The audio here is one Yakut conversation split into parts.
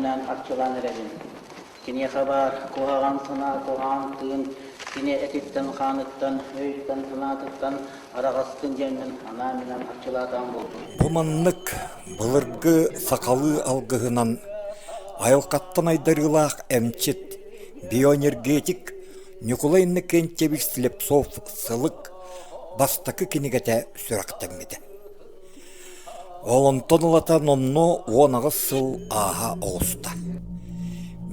анаан-минээн арчылаан эрэбин. Киниэхэ баар куһаҕан санаа, куһаҕан тыын кини этиттэн-хааныттан, өйүттэн-санаатыттан араҕастын диэммин анаан-минээн арчылаатаҕым буоллун. Бу маннык былыргы сахалыы алгыһынан айылҕаттан айдарыылаах эмчит, биоэнергетик Ньукулай Иннокентьевич Слепцов-Сылык бастакы кинигэтэ сүрэхтэммитэ. Ол онтон ылата номнуо 18 сыл ааһа оҕуста.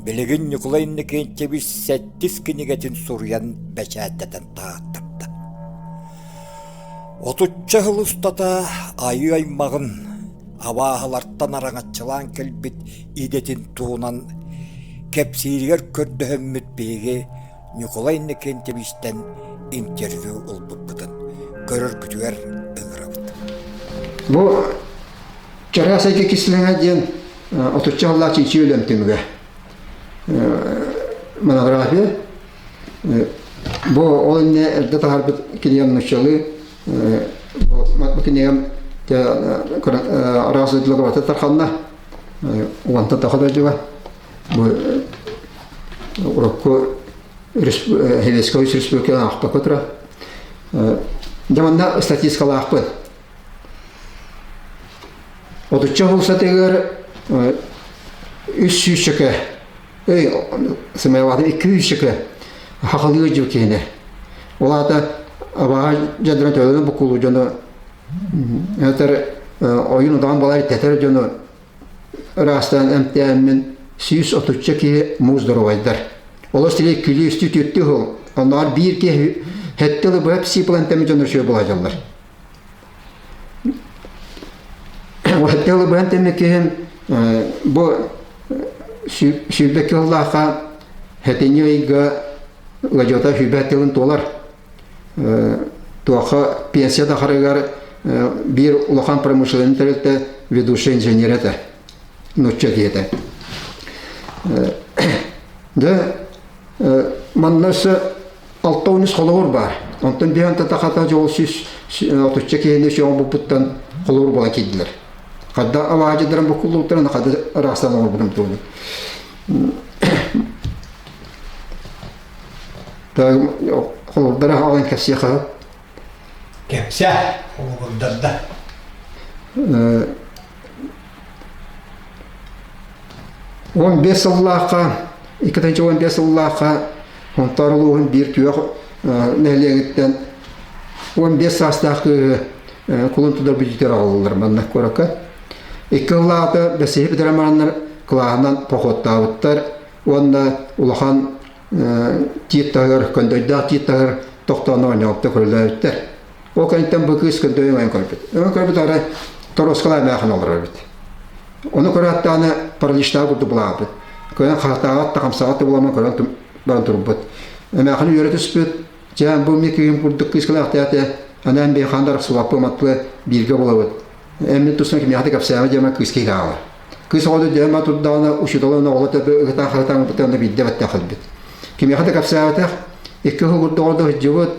Билигин Ньукулай Иннокентьевич сэттис кинигэтин суруйан бэчээттэтэн таһааттарда. Отучча сыл устата айыы аймаҕын абааһылартан араҥаччылаан кэлбит идэтин туһунан кэпсииригэр көрдөһөммүт биһиги Ньукулай Иннокентьевичтэн интервью ылбыппытын көрөргүтүгэр ыҥырабыт. Бу чараас эйгэ кистэлэҥэ диэн отучча сыллаах чинчийии үлэм түмүгэ. Монография. Бу ол иннинэ эрдэ таһаарбыт кинигэм нууччалыы бу кинигэм араас дойдуларга тарханна. Уонтан тахса дойдуга. Бу урукку Хевеской республика аахпакка турар. Дьэ манна статистикалаахпын. Отучча сыл үс сүүсчэкэ, эй, сымайалаатын икки сүүсчэкэ хахалыы дьыл киһини. Ол аата абааһы дьадыран төлөнө буккулуу дьону, этэр ойун удаҕан балай тэтэр дьону ыраастаан эмтээммин 130 киһи муус доруобайдар. Олус тилей күлүү үстүү түөртүү сыл, оннооҕор биир киһи сэттэ ылы быһа психолан тэмми дьоннор үчүгэй буолаадьаллар. Сэттэ ылы быһан тэмми киһим бу сүүрбэкки сыллаахха сэтинньи ыйга ыадьыта сүүрбэ тылын туолар. Туохха пенсия тахарыгар биир улахан промышленный тэрилтэ ведущий инженер этэ, нуучча киһитэ. Дьэ, манна өссө 63 холобур баар. Онтон биһан татахата дьол 130 киһини сион буппуттан холобур буола киирдилэр. Хадда алаадьыдарын буккуллубуттарын хадда ыраастан оҥорбутум туһунан. Холобурдары аҕалан кэпсиэхэ Кэпсээ, холобурдарда. 15 сыллаахха, 2015 сыллаахха Хонтоор улууһун биир күөх нэһилиэгиттэн 15 саастаах кыыһы кулун тутар бүдүтэр аҕаллылар манна куоракка. Икки сыллааҕыта бэсиһи бүтэрэн бараннар кылааһынан походтаабыттар уонна улахан тиит таһыгар, көндөйдөөх тиит таһыгар тохтоон оонньообуттар, көрүлээбиттэр. Ол кэнниттэн бу кыыс көндөйүн өҥөн көрбүт. Өҥөн көрбүт арай торуоскалаах эмээхин олорор эбит. Ону көрөөттөҕүнэ параличтаах курдук булаабыт. Көрөн хаһытааҕат да хамсаҕат да буламан көрөн баран турбут. Эмээхин үөрэ түспүт. Дьэ, бу эмиэ кыыһым курдук кыыскалаах тээтэ, анаан биэхаан да арахсыбаппын аттыга бииргэ булабыт. Эммин тустан кимиэхэ да кэпсээмэ диэмэ кыыс киһи хаалар. Кыыс оҕото дьээмэ турдаҕына учууталын оҕоло төбө ыгытаан-хаһытаан ылбыта уонна биирдэ баттах өлбүт. Кимиэхэ да кэпсээбэтэх, икки сыл курдук да сылдьыбыт,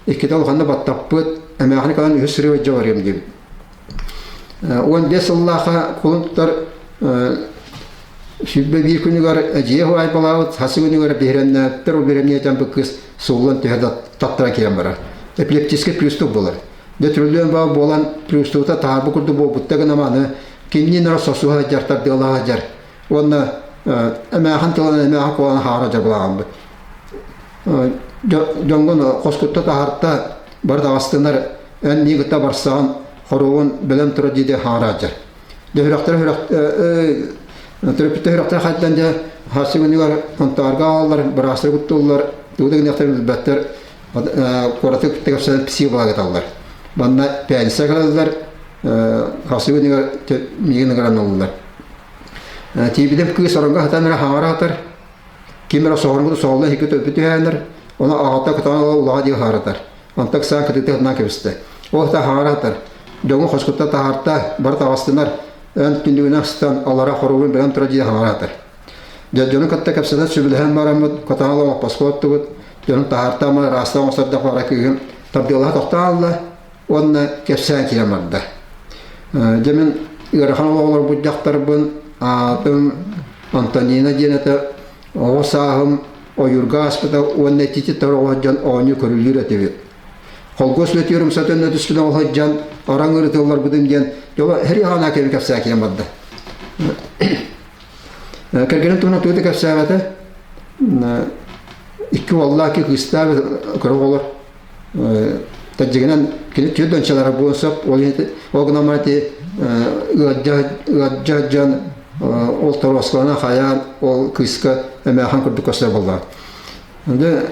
иккитэ улаханна баттаппыт, эмээхини кэлэн үһүс сырыы илдьэ барыам диэбит. 15 сыллаахха кулун тутар 21 күнүгэр эдьиийэ уһаайбалаабыт, хас күнүгэр биһирэннээттэр, ол биһирэмниэтэн бу кыыс сууллан түһэ таттаран киирэн барар. Эпилептический приступ буолар. Дьэ түрүлүөн баа буолан приступта таһаарбыт курдук буолбутта гына аны кинини нара сосуһа сылдьар, тардыалаһа сылдьар уонна эмээхин тылынан эмээхин куолаан хаара дьабылааҕаммыт. Дьоҥҥун хоскутта таһаарта бары таҕыстынар эн миигин кытта барсаҕын хоругун бэлэм тура дии хаара сылдьар. Дьэ сүрэхтэрэ сүрэх төрөппүттэр сүрэхтэрэ хайдан дьэ харсы күнүгэр Хонтаарга аҕаллар, быраастары куттууллар, тугу да гыныахтарын билбэттэр, куораты кытта кэпсэтэн психолог ыталлар. Манна пенсия кэлэллэр, харсы күнүгэр миигин ыҥыран ыллылар. Тиийбитим кыыс оронго сытан эрэ хаҥара сытар, ким эрэ соҕургу соҕулла иһикки төлпүт түһээннэр, ону аҕата кытаан улаҕа дии харатар. Онтон ыксаан кытыыта сытынан кэбистэ. Ол сытан хаҥара сытар. Дьоҥу хоскутта таһаарта, бары таҕыстынар, эн түннүгүнэн сытан алара хоругун бэлэм турар дии хаҥара сытар. Дьэ дьону кытта кэпсэтэн сөбүлэһэн бараммыт, кытаан олоппоско оттубут, дьонун таһаартаама ыраастаан оҥостордох баара кыыһым тардыалаһа тохтоон алла уонна кэпсээн киирэн барда. Дьэ мин ыарахан олох олорбут дьахтарбын, аатым. Антонина диэн этэ, оҕо сааһым ойуурга ааспыта уонна итити тороҕо дьон оонньуу көрүлүүр этибит. Холкуос үлэтигэр умса төннө түспүт оҕо сылдьан араҥ ырытылларбытым диэн дьоло һэри хаанаа кэби кэпсээкиэн барда. Кэргэним туһунан тугу да кэпсээбэтэ. Икки уоллаах, икки кыыстаах кыра оҕолор. Тадьыгынан кини түөрт дончалара буолуон сөп. Ол ол гынан баран ити ыалдьа дьон ол торуоскалана хайаан ол кыыска эмээхин курдук көстөр буолла. Дьэ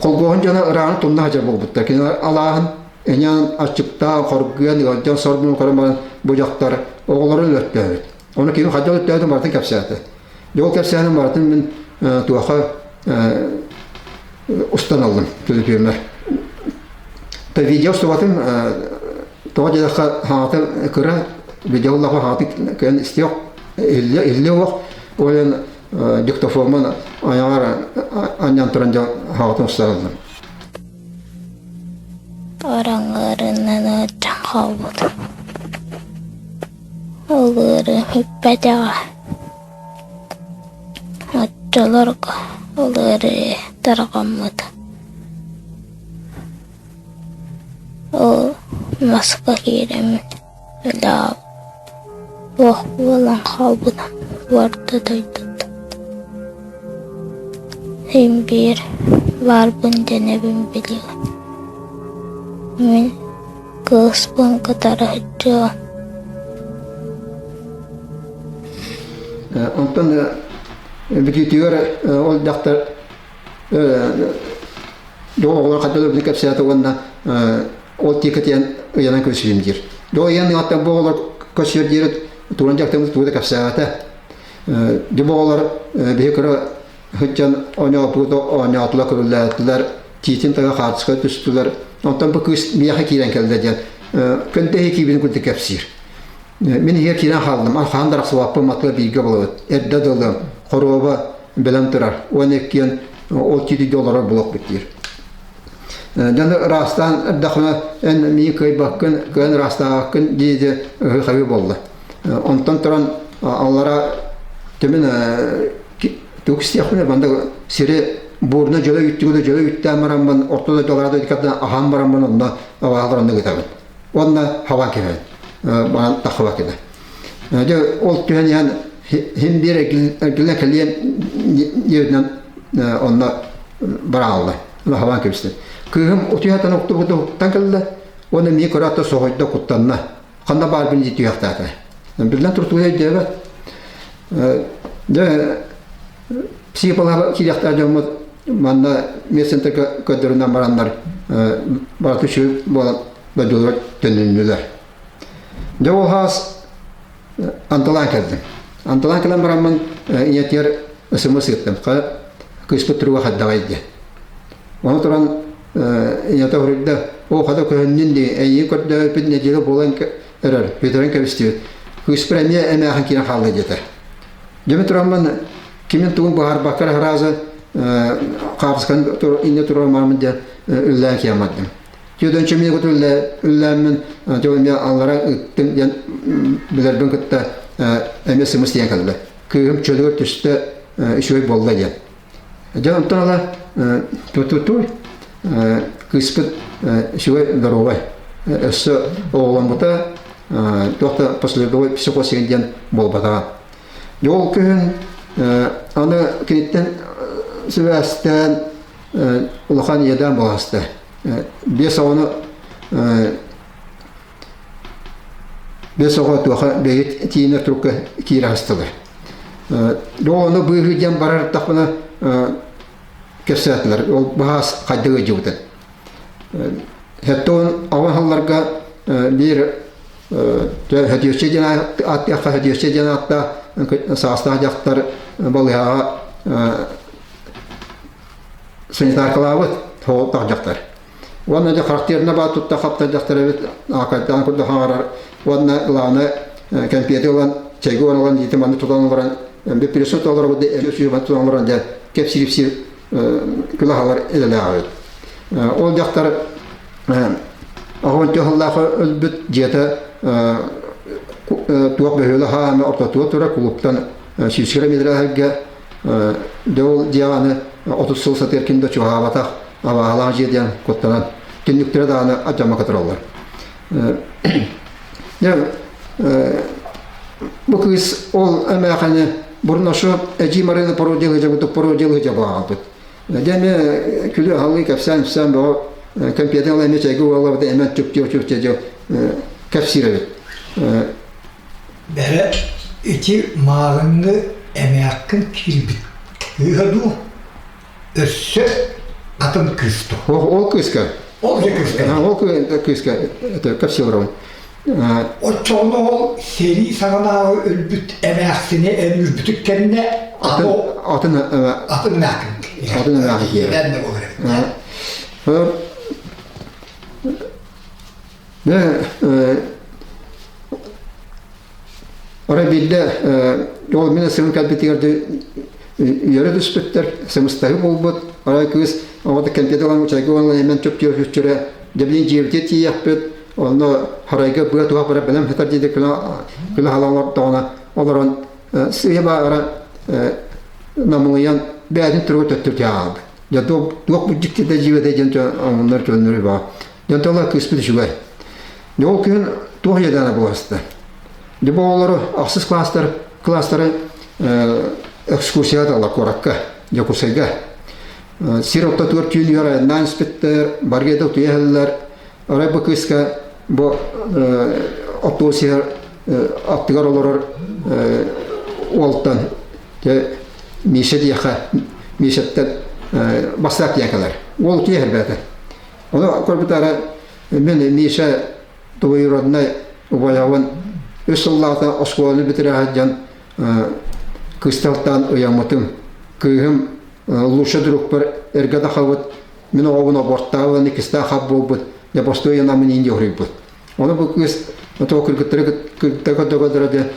холгуоһун дьоно ырааҕын тумна сылдьар буолбуттар. Кини алааһын эҥээн аччыктаан, хоргуйан, ыалдьан сор-муҥ көрөн баран бу дьахтар оҕолорун өлөртөөбүт. Ону кини хайдах өлөртөөбүтүн барытын кэпсээтэ. Дьэ ол кэпсээнин барытын мин туоха устан ыллым төлөпүөммэр. Та видео устубатым, тоҕо диэтэххэ хаҥата кыра, видео ыллахха хаҥатын кыайан истиэх, иһиллиэ уох. Ол иһин диктофоммун айаҕар анньан туран дьон хаҕатын устараллар. Араҥарынан ыалдьан хаалбытым. Ол ыарыы бүппэтэҕэ. Оччолорго ол ыарыы тарҕаммыта. Ол маска киирэммин Өлөөм туох буолан хаалбытын барыта дойдуттан Син биир баарбын дэнэбин билигин Мин кыыспын кытары сылдьыам Онтон бүтүүтүгэр ол дьахтар Дьол оҕолор хайдах өлбүтүн кэпсээтэ уонна ол тиэкэтийэн ыйанан көрсүбүм диир. Дьол ыйан ыаттан бу оҕолор көрсүөр диэри туран дьахтаммыт тугу да кэпсээбэтэ. Дьэ бу оҕолор биһи кыра сылдьан оонньооппут оонньоотулар, көрүллээтилэр, тиитин таһа хаартыска түстүлэр. Онтон бу кыыс миэхэ киирэн кэллэ диэн көндөһү киирбитин курдук кэпсиир. Мин иһигэр киирэн хааллым, хаһан да арахсыбаппын, матыга бииргэ буолабыт. Эрдэ дылы хоруоба бэлэм турар. Уонна иккиэн ол тиитийдэ олорор буолуохпут диир. Дьону ыраастаан эрдэххинэ эн миигин кыайбаккын, кыайан ыраастаабаккын дии-дии ыһыы-хаһыы буолла. Онтон туран аллара түмүн тугу истиэхпинэ банда сири буурна дьөлө үттүгү да дьөлө үттээн бараммын орто дойдулара да аһаан бараммын онно абаалар онно ыытабын. Уонна хабан кэбиһэн баран таххыба кэлэ. Дьэ ол түһэн иһэн хим биир эргиллэн кэлиэн диэбитинэн онно бараалла. Хабан кэбистэ. Кыыһым утуйатан уктубутуттан кэллэ. Уонна мии көрөөттө соһуйда куттанна. Ханна баарбын дии түһүөхтээтэ. Биллэн туртуга өйдөөбөт. Дьэ психология киириэхтээх дьоммут манна медцентрга көрдөрүнэн бараннар барыта үчүгэй буолан дойдуларыгар төннүннүлэр. Дьэ ол хаас анталаан кэлдим. Анталаан кэлэн бараммын ийэтигэр СМС ыыттым. Кыыспыт туруга хайдаҕай диэн. Ону туран ийэтэ хоруйда, оо хата көһүннүн дии, эйигин көрдөөбүппүт нэдиэлэ буолан эрэр, бүтэрэн кэбистибит. Кыыспар эмиэ эмээхин киирэн хаалла диэтэ. Дьэ тураммын кимин тугун быһаарбакка эрэ сразу хаартысканы иннэ туруормаармын диэн үллээн киирэн бардым. Түөдөнчө миэкут үллээммин дьэ эмиэ аллара ыттым диэн билэрбин кытта эмиэ сымыс диэн кэллэ. Кыыһым чөлүгэр түстэ үчүгэй буолла диэн. Дьэ онтон ыла ту-ту-туй кыыспыт үчүгэй доруобай. Өссө оҕоломмута туох да послеродовой психоз диэн буолбатаҕа. Дьэ ол күһүн аны киниттэн сибээстээн улахан иэдээн буоласта. Биэс оҕону биэс оҕо туоха бэйит тиинэр турукка киирэ астылар. Дьэ ону быыһыы диэн барар тахпына кэпсээтилэр. Ол баһаас хайдах ыдьыбытын. Хэттон аҕа сылларга биир Хөтүөччэ диэн ааттыахха Хөтүөччэ диэн ааттаах саастаах дьахтар балыыһаҕа санитаркалаабыт тоҕолтох дьахтар. Уонна дьэ характерна баа тутта хаптар дьахтар эбит аакайдаан курдук хаҥарар уонна главное кэмпиэти ылан чэйгэ уган ылан иитин манны тутан олорон бүппүрүсү толоробут да тутан олорон дьэ кэпсиир күлэ-халар идэлээх эбит. Ол дьахтар оҕончо сыллаах өлбүт дьиэтэ туох бөһүөлэ хаана ортотугар турар кулууптан сүүс километрга дьэ ол дьиэҕэ аны 30 сыл сатыыр ким да чугаһаабатах абааһылаах дьиэ диэн куттанан түннүктэрэ даҕаны алдьаммакка тураллар. Дьэ бу кыыс ол эмээхини бурношу эдьиий Марина пародия дьабытык пародия дьабаҕалбыт. Дьэ эмиэ күлүү аһалыы кэпсээн-ипсээн бөҕө компьютер ылан эмиэ чэйгэ уоллабыт эмэн чуптио чуптио дьэ кэпсиир эбит. Бэрэ ити мааҕыҥҥы эмээххин киирбит кыыһа дуу, өссө атын кыыс дуу? Ол кыыска. Ол же кыыска. Ол кыыска это кэпсии олоробун. Оччоҕуна ол сэрии саҕанааҕы өлбүт эмээхсини эн үүрбүтүк кэннэ атын атын атын эмээххин атын эмээххин киирэр. буолар Арай биирдэ ол мин сымын кэлбитигэр үөрэ түспүттэр, сымыстаһыы буолбут. Арай кыыс оҕото кэмпиэт ылан чайга ылан эмэн чөптүөр сүччүрэ дьэбилин дьиэбитигэр тиийиэхпит, онно харайга быа туһах бара бэлэм сытар диэти күлэ хала олордоҕуна олорон сыыйа баара намылыйан бэйэтин туругу төттөрү хаалбыт. Дьэ туох бу дьиктитэ дьиибэтэ диэн омуннар көннөрү баа. Дьон тыла кыыспыт үчүгэй. Дьэ ол күһүн туох иэдээнэ буоласта. Дьэ бу оҕолору ахсыс класстар класстары экскурсияға талла куоракка, Дьокуускайга. Сир ортотугар түүн үөр айаннаан испиттэр, барга да утуйа иһэллэр. Арай бу кыыска бу оптуобус иһэр аттыгар олорор уолтан дьэ Миша диэхэ Мишаттан бастаах диэн кэлэр. Уол утуйа иһэрбээтэ. Ону көрбүт мин Миша двоюроднай убайабын үс сыллаата оскуоланы бүтэрэ сылдьан кысталтан ыйаммытым. Кыыһым лучше другпар эргэ да хабыт, мин оҕобун абортаабын, иккистээх хап буолбут, дьэ бостуой ынамын иин дьоһуруйбут. Ону бу кыыс то кыргыттары кыргыттары көрдө-көрдөрө дьэ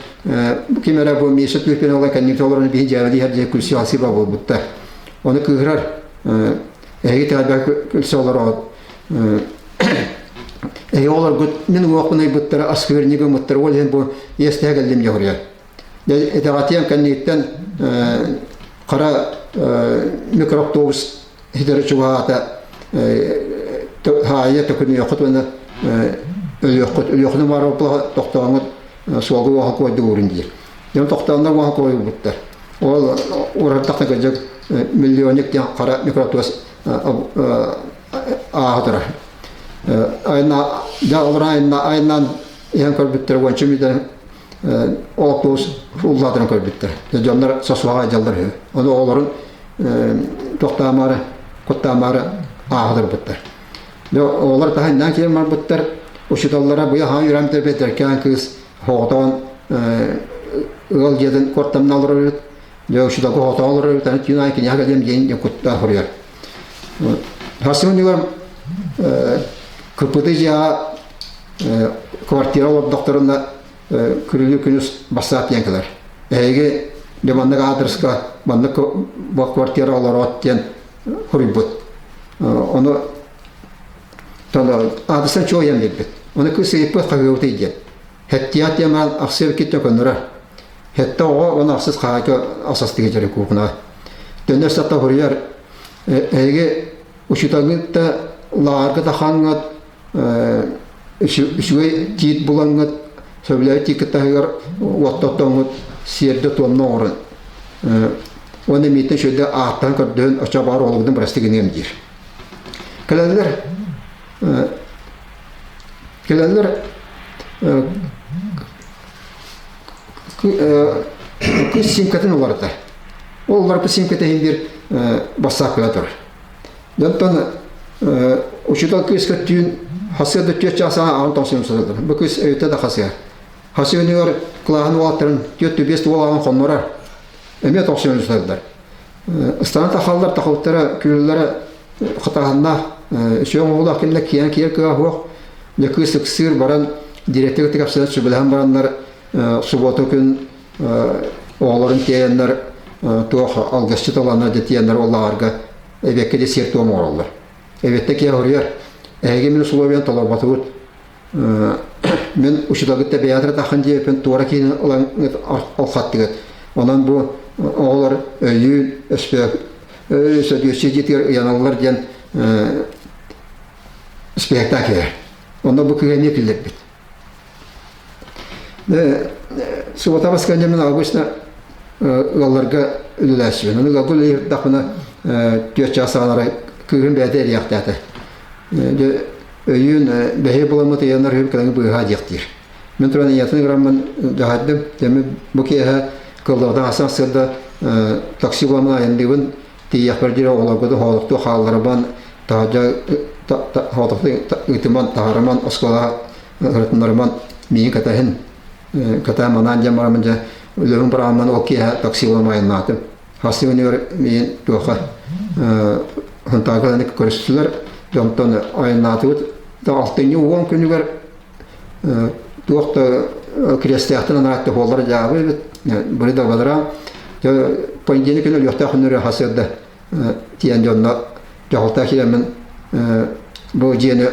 ким эрэ бу Миша түһүппүн олан кэнники олорон биһи дьээбэлии иһэр дьэ күлсүү алсыба буолбуттар. Ону кыыһырар эһиги тээбэ күлсэ олороҕут эһиги олоргут мин уҥуохпун ыйбыттара аскыырньык ыммыттара ол иһин бу иэстэһэ кэллим дьоһуруйар итэҕэтиэм кэнниттэн хара микроавтобус ситэри чугаһаата хаайа төкүнүйэххит уонна өлүөххүт өлүөххүнэ баар тохтооҥҥут суолга уоха куойдук уурун диир дьон тохтооннор уоха куойбуттар Ол урартахта кырдьык миллионник диэн хара микротуос ааһа турар. Айна дьэ олорон айна айнан иһэн көрбүттэр уонча мүдэн олохтуус уллаатыран көрбүттэр. Дьоннор сосуоҕа дьаллар үһү. Ону оҕолорун тохтоомоору, куттаамаары ааһа турбуттар. Дьэ оҕолор таһыннаан киирэн барбыттар. Учууталлара быйыл хаан үөрэн бүтэрбит кыыс Хоҕотоон ыал дьиэтин куортамна олорор эбит. Дьэ учууталга хоҕотоон олорор эбит. Аны түүн аайы киниэхэ кэлиэм диэн диэн куттаах суруйар. Харсыгыныгар КПТ дьиэҕэ квартира олордохторуна күрүлүү күнүс бассаап диэн кэлэр. Эһиги дьэ маннык аадырыска маннык квартира олороот диэн суруйбут. Ону аадырыстан чуойан биэрбит. Ону кыыс ыйыппыт хаһыабытый диэн. Хэттиэт диэн баран ахсыа киттэ көннөрөр. Хэтте оҕо уонна ахсыс хаһаайка асастыга дьэрэ куукуна. Төннөр сатта хоруйар эһиги учууталгыт да лааҕырга тахаҥҥыт үчүгэй тиит булаҥҥыт сөбүлээбит тииккит таһыгар уоттоттоҥҥут сиэрдэ туомна оҥорон уонна мииттэн үчүгэйдик ааттаан көрдөһөн оччо баар оҕолоргутун бырастыы гыныам диир. Кэлэллэр Кэлэллэр кыыс симкатын уларыта. Ол уларыппыт симката иһин биир бассаапкаҕа турар. Онтон учуутал кыыска түүн хасыа да түөрт чаас аҕан тоҥсуйан сыталлар. Бу кыыс өйүтэ да хасыа. Хасыа үнүгэр кылааһын уолаттарын түөрт биэс уол аҕан хоннорор. Эмиэ тоҥсуйан сыталлар. Ыстана тахаллар, тахалыттара, күөллэрэ хатааһыннаах, үчүгэй оҥоһуулаах кинилэр киэн киэр кыаҕа суох. Дьэ кыыс ыксыыр баран, директор кытта кэпсэтэн сүбэлэһэн бараннар, субуота күн оҕолорун тиэйэннэр туох алгысчыт ыланнар дьэ тиийэннэр ол лааҕырга эбиэккэ дьэ сиэр-туом оҥороллор. Эбиэттэ киһи хоруйар, эһиги мин условияны толорботугут, Мин учууталгыт бэйэҕит таххан диэбиппин туора киһини ылан ол хаттыгыт. Онон бу оҕолор өйүүн өспөөк сөдүөччү дьиэтигэр ыйаналлар диэн спектакль. Онно бу кыһа эмиэ киллэрбит. Суббота басканньа мин обычно ыалларга үлэлээччибин. Ону ыалга үлэлиирдэхпинэ түөрт чаас саҕана кыыһым бэйэтэ эрийэхтээтэ. Дьэ өйүүн бэһиэ буламмыт ыйанар үһүм кэлэҥи быыһаа диэхтиир. Мин туран ийэтин ыҥыраммын дьаһайдым. Дьэ бу киэһэ кыллаҕытын асан сырда такси буламмын айанныыбын тиийиэхпэр диэри оҕолорго да хоолохтуу хаалларабан таһырдьа хоотохтуу ыытыман таһаарыман оскуолаҕа ырытыннарыман миигин кэтэһин кэтээн манаан диэн бараммын дьэ үлэбин быраҕаммын ол киэһэ такси булан айаннаатым. Хас күнүгэр миигин туохха Хантаака көрүстүлэр дьонтон айаннаатыбыт. Алтынньы 10 күнүгэр туох да кириэстээхтэн анаатта буоллар дьаабы эбит бары да бадара понедельник күнү өлүөхтээх күннөрү хасыарда тиийэн дьонно дьаһалта киирэммин бу дьиэни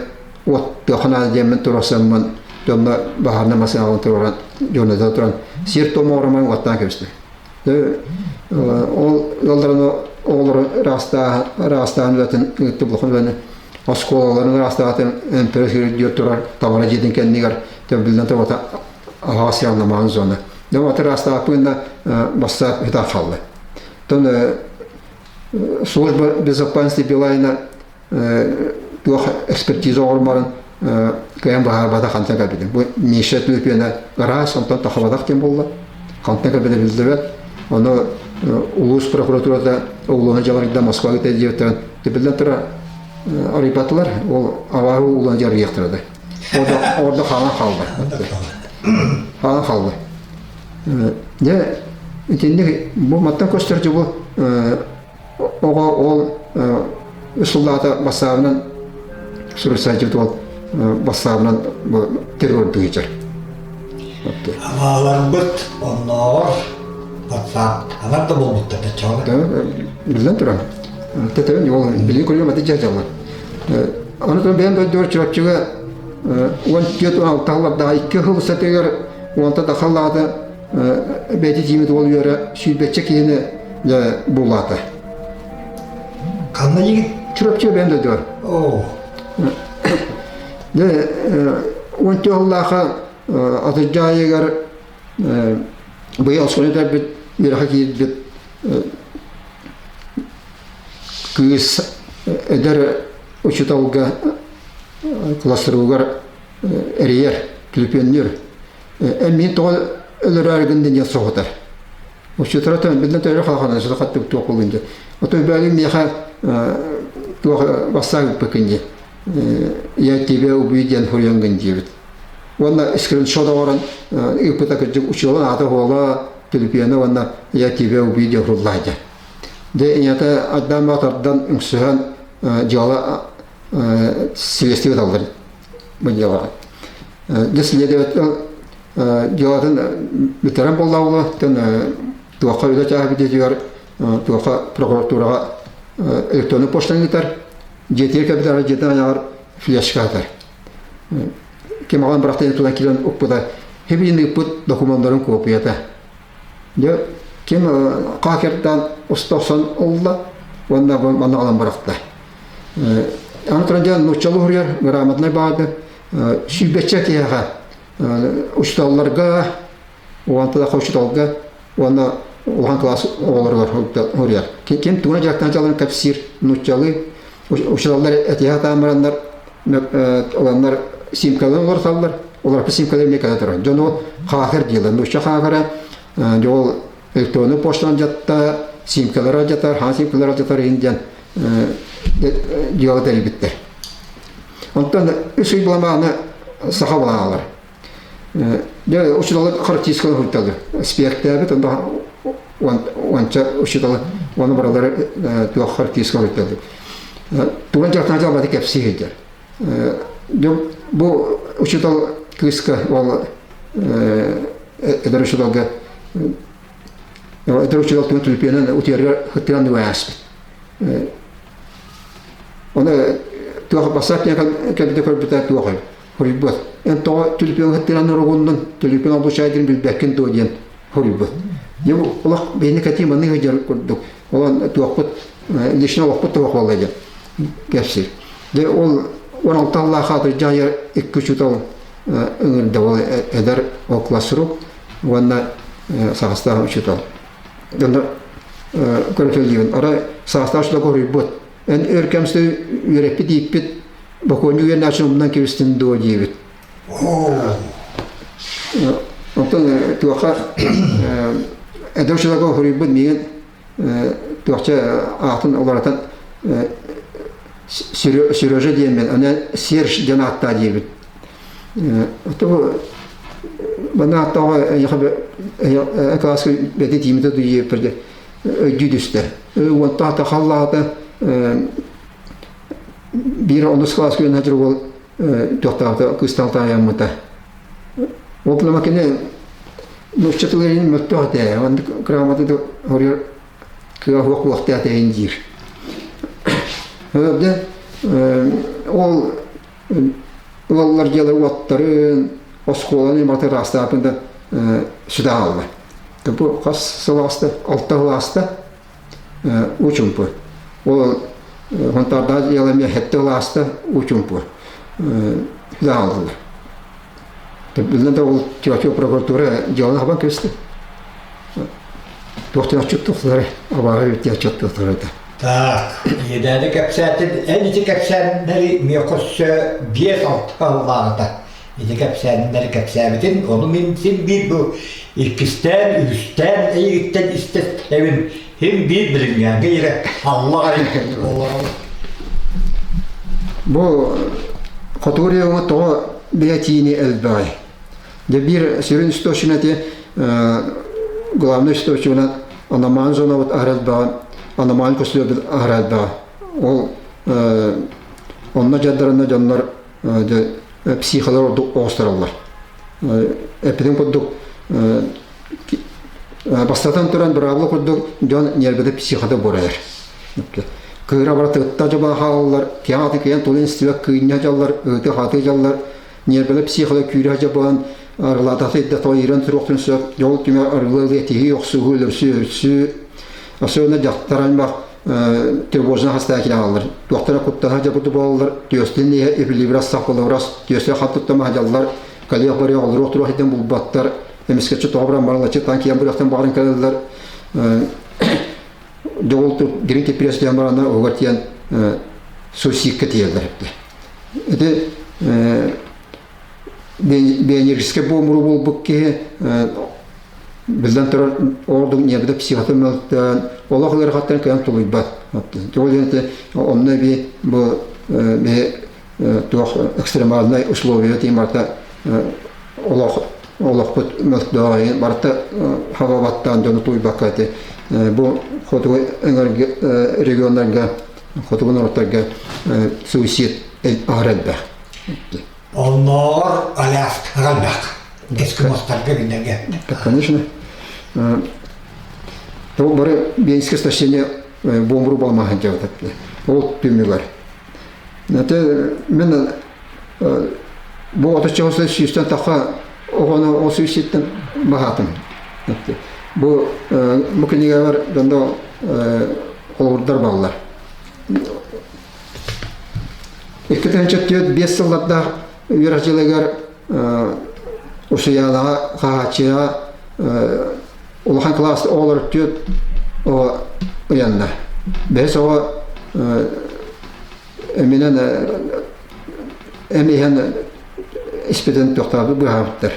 уоттуохха наада диэммин туруорсаммын дьонно баһаарынай массыыналарын туруоран дьонно туран сир-туом оҥороммун уоттаан кэбистим Ол ыалларын оҕолору ыраастааһын үлэтин ыытты улахан үлэни оскуолаларын ыраастаатын МТС үрдүгэр турар таҥара дьиэтин кэннигэр төбүллэн турбата аһаҕас сыаналаан зона. Дьэ аты ыраастааппын да бассаап үтэ хаалла. Оттон служба безопасности Билайна туох экспертиза оҥорумарын кыайан быһаарбата хантан кэлбитин. Бу Миша түлүпүөнэ ыраас, онтон тахабатах диэн буолла. Хантан кэлбитэ биллибэт. Ону улуус прокуратурата углуна дьаларыйда Москваҕа диэбиттэрин биллэн турар арыйбатылар. Ол абааһы углуна дьарыйыахтара да. Орда хаалан хаалла. Хаалан хаалла. Дьэ итинник бу маттан көстөр бу оҕо ол сыллаата бассаабынан суруйсааччыбыт уол бассаабынан бу террордуу сылдьар. Абааларбыт оннооҕор батсаап анар да буолбуттар да Биллэн туран. Тэтэрин ол билии көрүөм аты дьадьалар. Аны туран бэйэм дойдубар Чурапчыга 14-16 сыллардаах икки сыл устатыгар уонта да халлаата бэйэтэ тиимит уол үөрэ сүүрбэччэ киһини дьэ булаата. Ханна дигит? Чурапчы бэйэм дойдубар. Оо. Дьэ 14 сыллаахха атырдьаайыгар быйыл оскуоланы бүтэрбит үөрэххэ киирбит кыыс эдэр учууталга классругар эрийэр, түлүпүөннүүр. Эн миин тоҕо өлөрөөрү гыннын диэн соһутар. Учуутала биллэн төөрө халахана сатахаттык туох буоллун диэн. Отой бэйэҥ миэхэ туох бассаак ыппыккын диэн. Я тебя убью диэн суруйан диэбит. Уонна скриншот оҥорон ыыппыта кырдьык учуутал аата буола түлүпүөнэ уонна я тебя убью диэн суруллаа диэн. Дьэ ийэтэ ардаан тардан үҥсүһэн дьыала следствие таллар бу дьыалаҕа. Дьэ следователь дьыалатын бүтэрэн буоллаҕына туохха үлэ чааһа бүтүүтүгэр туохха прокуратураҕа электронный почтаны ыытар, дьиэтигэр кэлбит дьиэтин айаҕар флешка атар. Ким аҕан бырахтайын тулан киирэн укпута, хибиин ыыппыт докумуоннарын копията. Дьэ ким хакердаан уста охсон ылла уонна манна аҕалан бырахта. Аны туран дьэ нууччалыы суруйар грамотнай баады сүүрбэччэ киһиэхэ учууталларга уонталаах учууталга уонна улахан кылаас оҕолоругар суруйар. Ким тугуна дьарыктаан дьаларын кэпсиир нууччалыы учууталлар этиһэ сатаан бараннар ыланнар симкаларын олорсаллар олорпут симкалар эмиэ кэлэ турар. Дьон ол хаахыр дииллэр. Нуучча хаахыра дьэ ол электронный почтанан дьатта симкалара алдьатар, хаан симкалара алдьатар иһин диэн дьыала тэрийбиттэр. Онтон үс ый буламааны саха булаалар. Дьэ учууталы характеристиканы суруйталлар. Спектээбит онно уонча учууталы уонна баралары туох характеристика суруйталлар. Туган дьахтан дьалбаты кэпсии сылдьар. Бу учуутал кыыска ол эдэр учууталга эдэр учуутал тугун түлүпүөнэн утуйарыгар хыттыран ааспыт. Оны туох бассаап диэн кэлбитэ көрбүтэ туох хоруйбут. Эн тоҕо түлүпүөн хыттыран оругуннун, түлүпүөн обучай диэн билбэккин дуо диэн хоруйбут. Дьэ олох бэйэни кэтии маннык сылдьар курдук. Ол туохпут лично олохпут туох буолла диэн кэпсиир. Дьэ ол 16 сыллаах атырдьах икки учуутал ыҥырда ол эдэр ол классрук уонна саастаах учуутал. Онно көрөтөллүүбүн. Арай саастаах учууталга хоруйбут. Эн өр кэмсэ үөрэппит ииппит бокуонньук үөрэнээччи умнан кэбистин дуо диэбит. Онтон туохха эдэр учууталга хоруйбут миигин туохча аатын уларытан Сережа диэммин, аны Серж диэн ааттаа диэбит. Бу манна ааттааҕа эйиэхэ кылааска бэти тиимитэ дуйиэппэр өйдүү түстэ. Уонтаата халлаата биир онус кылааска үөрэнэ сылдьар уол туохтаахта кыыстаах таайаммыта. Ол кылама кини нуучча тылын мөлтөх этэ. Оннук грамота хоруйар кыа суох буолуохтаах эйин диир. Дьэ ол ыаллар дьиэлэр уоттарын, оскуоланы барыта ыраастаабын да сүтэ хаалла. Бу хас сыл ааста? Алта сыл ааста. Уу-чумпу. Ол Хонтаардаах дьиэлэ эмиэ сэттэ сыл ааста уу-чумпу. Сүтэ хааллылар. Биллэн да ол Чурапчы прокуратура дьыаланы хабан кэбистэ. Туох диэн отчуттуохтара, абааһы эбит диэн отчуттуохтара этэ. Так, иэдээни кэпсээтин, эн ити кэпсээннэри миэхэ өссө 5-6 сыллааҕыта ити кэпсээннэри кэпсээбитин, ону мин син биир бу иккистээн, үһүстээн эйигиттэн истэбин, син биир билиҥҥээҥҥэ ирэ аллаҕай олорон. Бу хотугу региоҥҥа тоҕо бэйэтиини элбэҕий? Дьэ биир сүрүн источник ити главный источнигынан аномальный зонабыт аһара элбэҕин, аномальный көстүүбүт аһара элбэҕэ. Ол онно дьаддарына дьоннор психолар ордук оҕустараллар. Эппитин курдук бастатан туран быраабыла курдук дьон ньиэрбэтэ психота буорайар. Кыыра бара тытта дьоба хаалаллар, киэҥ аты киэн тулун истибэт кыынньа дьаллар, ыты-хаты дьаллар, ньиэрбэлэ психола күүрэ дьабаан арылаатата идэ тоҕо туруохтун сөп, дьол түмэ арылы тиһии охсуһуу, өлөрсүү, өлөрсүү, особенно дьахтар аймах тревожно хастаа килааллар. Туохтара куттаһа дьабыты буолаллар, түөстэн иһэ эпилибрас сахпалабрас, түөстэ хаттыттама дьаллар, калиах барыа олоруох туруох идэн булбаттар, эмискэччи тоҕо баран баралаччы таан киэн бырахтан баҕаран кэлэллэр. Дьоҕул дириҥ типпирэс диэн бараннар уһугар тиийэн суицидка тиийэллэр эбит. Ити биэньэрискэ буомуру буолбут киһи биллэн турар ордук ньиэрбэтэ психота мөлтөөн олох ыарахаттан кыайан тулуйбат. Ол иһин онно эбии бу биһи туох экстремальнай условия тиин барыта олох олохпут мөлтөөҕө барыта хаба баттаан дьону тулуйбакка ити бу хотугу регионнарга хотугу норуоттарга суицид аһара элбэх. Оннооҕор Аляскаҕа элбэх. Эскимостарга кинилэргэ. Конечно. Ол бары биэнсикэ истощение буомуру буолмаһын дьабыт. Ол түмүгэр. Это мен бу отучча сүүстэн тахха оҕону ол суициттан баһаатым. Бу бу кинигэбэр дьондо холобурдар баллар. 2004 сыллардаах үөрэх дьылыгар Усуйаанаҕа, Хаһааччыйаҕа улахан кылаас оҕолор түөрт оҕо ыйанна. Бэһис оҕо эминэн эм иһэн испитин туохтаабыт быһаабыттар.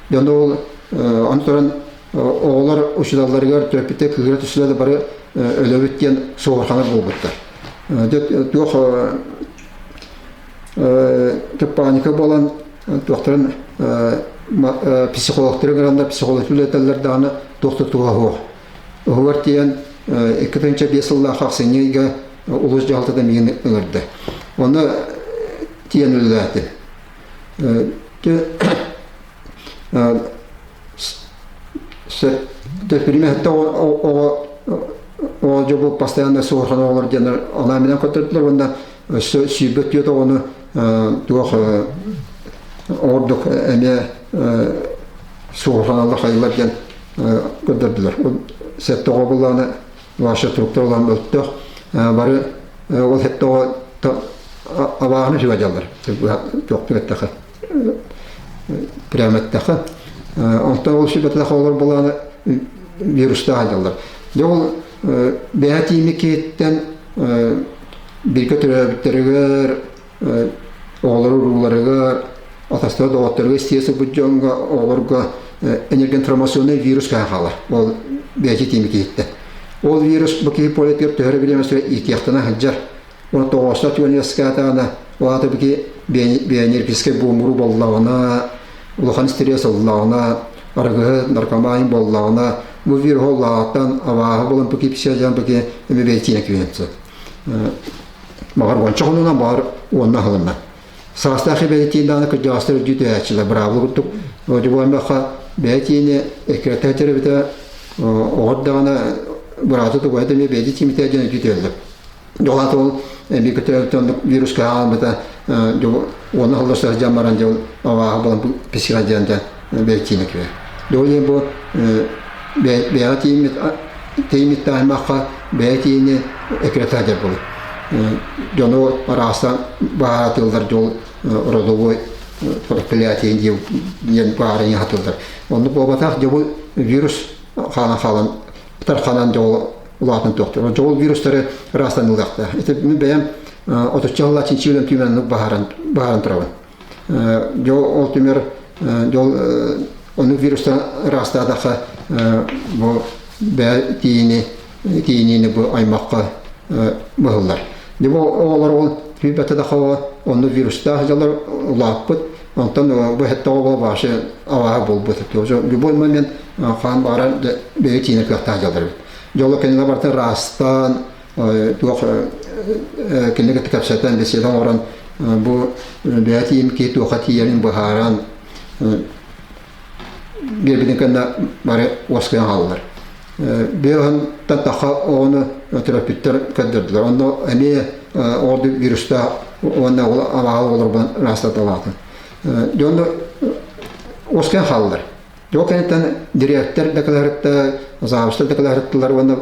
Дьон ол ону туран оҕолор учууталларыгар төрөппүттэр кыыһыра түстүлэр да бары өлөбүт диэн суоһурҕанар буолбуттар. Дьэ туох паника буолан туохтарын психологтары ыҥыраннар психолог үлэтэллэр даҕаны туох да туһа суох. Уһугар тиийэн 2005 сыллаах ахсынньы ыйга улуус дьаһалтата миигин ыҥырда. Онно тиийэн үлэлээтим. Төппүрүмэһиттэ оҕо оҕо дьобу постоянно суорҕан оҕолор диэн анаан көрдөрдүлэр уонна өссө 24 оҕону туох ордук эмиэ суорҕаналлар хайылар диэн. Көрдөрдүлэр. Сэттэ оҕо буллаҕына ваша туруктар улахан мөлтөх. Бары ол сэттэ оҕо абааһыны сүбэдьаллар. Туохтук эттэхэ прямо эттэхэ. Онтон ол сүбэтэх оҕолор булааны вирустаах дьаллар. Дьэ ол бэйэ тиими киһиттэн бииргэ төрөөбүттэригэр оҕолору урууларыгар, атастар доҕотторугар истиэ сылбыт дьоҥҥо, оҕолорго энергоинформационнай вирус кэһэ хаалар. Ол бэйэтэ тиими киһиттэн. Ол вирус бу киһи полетыгар төһөрө бириэмэ иитиэхтэнэ сылдьар. Уонна тоҕоостоо түгэн үөскээтэҕинэ, ол аата бу киһи биоэнергетическэй буомуру боллоҕуна, улахан стресс ыллаҕына, арыгыһы, наркоман буоллаҕына, бу вируһу улаатан, абааһы буолан бу киһи психодиан бу киһи эмиэ бэйэтиинэ күүһүн сөп. Баҕар уонча хонугунан, баҕар уонна аһылынна. Саастаах бэйэтиин даҕаны кырдьаҕастар үрдүү түһээччилэр быраабыла курдук. Одьубуоннахха бэйэтиини эккирэтэ эбитэ оҕор даҕаны быраата тугуйа да эмиэ бэйэтин тиимитэ диэн өйдүү түһэллэр. Дьолаат ол эми көтөөлтө оннук вируска хаалбыта уонна холлор сылдьан баран дьол абааһы буолан писига диэн бэйэтиини киирэр. Дьол диэн бу бэйэҕэ тиийиммит тиийиммит таһымахха бэйэ тиийини эккирэтэ дьэр буолар. Дьону араастаан баһаатыллар дьол родовой проклятие диэн баарын аһатыллар. Оннук буолбатах дьэ бу вирус хаалан хаалан тарханан дьол улаатан туохтур. Дьол вирустары ыраастан ылыахтаах. Ити мин бэйэм отучча сыллаах чинчиилэн түмэннук баһаран баһаран турабын. Дьол ол түмэр дьол ону вирустан ыраастаатахха бу бэйэ тиийини тиийиниини бу аймахха быһыллар. Дьэ бу оҕолор ол күүппэтэ да хоҕо онну вирустаах дьоллор улааппыт онтон бу хэтте оҕо вообще абааһы буолбут. Любой момент хаан баҕарар бэйэ тиийинэр кыахтаах дьоллор эбит. Дьоло кинилэр барыта ыраастаан туох кинини кытта кэпсэтэн беседа оҥорон бу бэйэ тиийим киһи туохха тиийэрин быһааран биэрбитин кэннэ бары уоскуйан хааллылар. Биэһинтэн тахха оҕону төрөппүттэр көрдөрдүлэр. Онно эмиэ оҕо вирустаах уонна ол абааһы оҕолорбун ыраастаталаатым. Дьонно уоскуйан хааллылар. Ол кэнниттэн дириэктэр да кэлэһэртэ, завуштар да кэлэһэртилэр уонна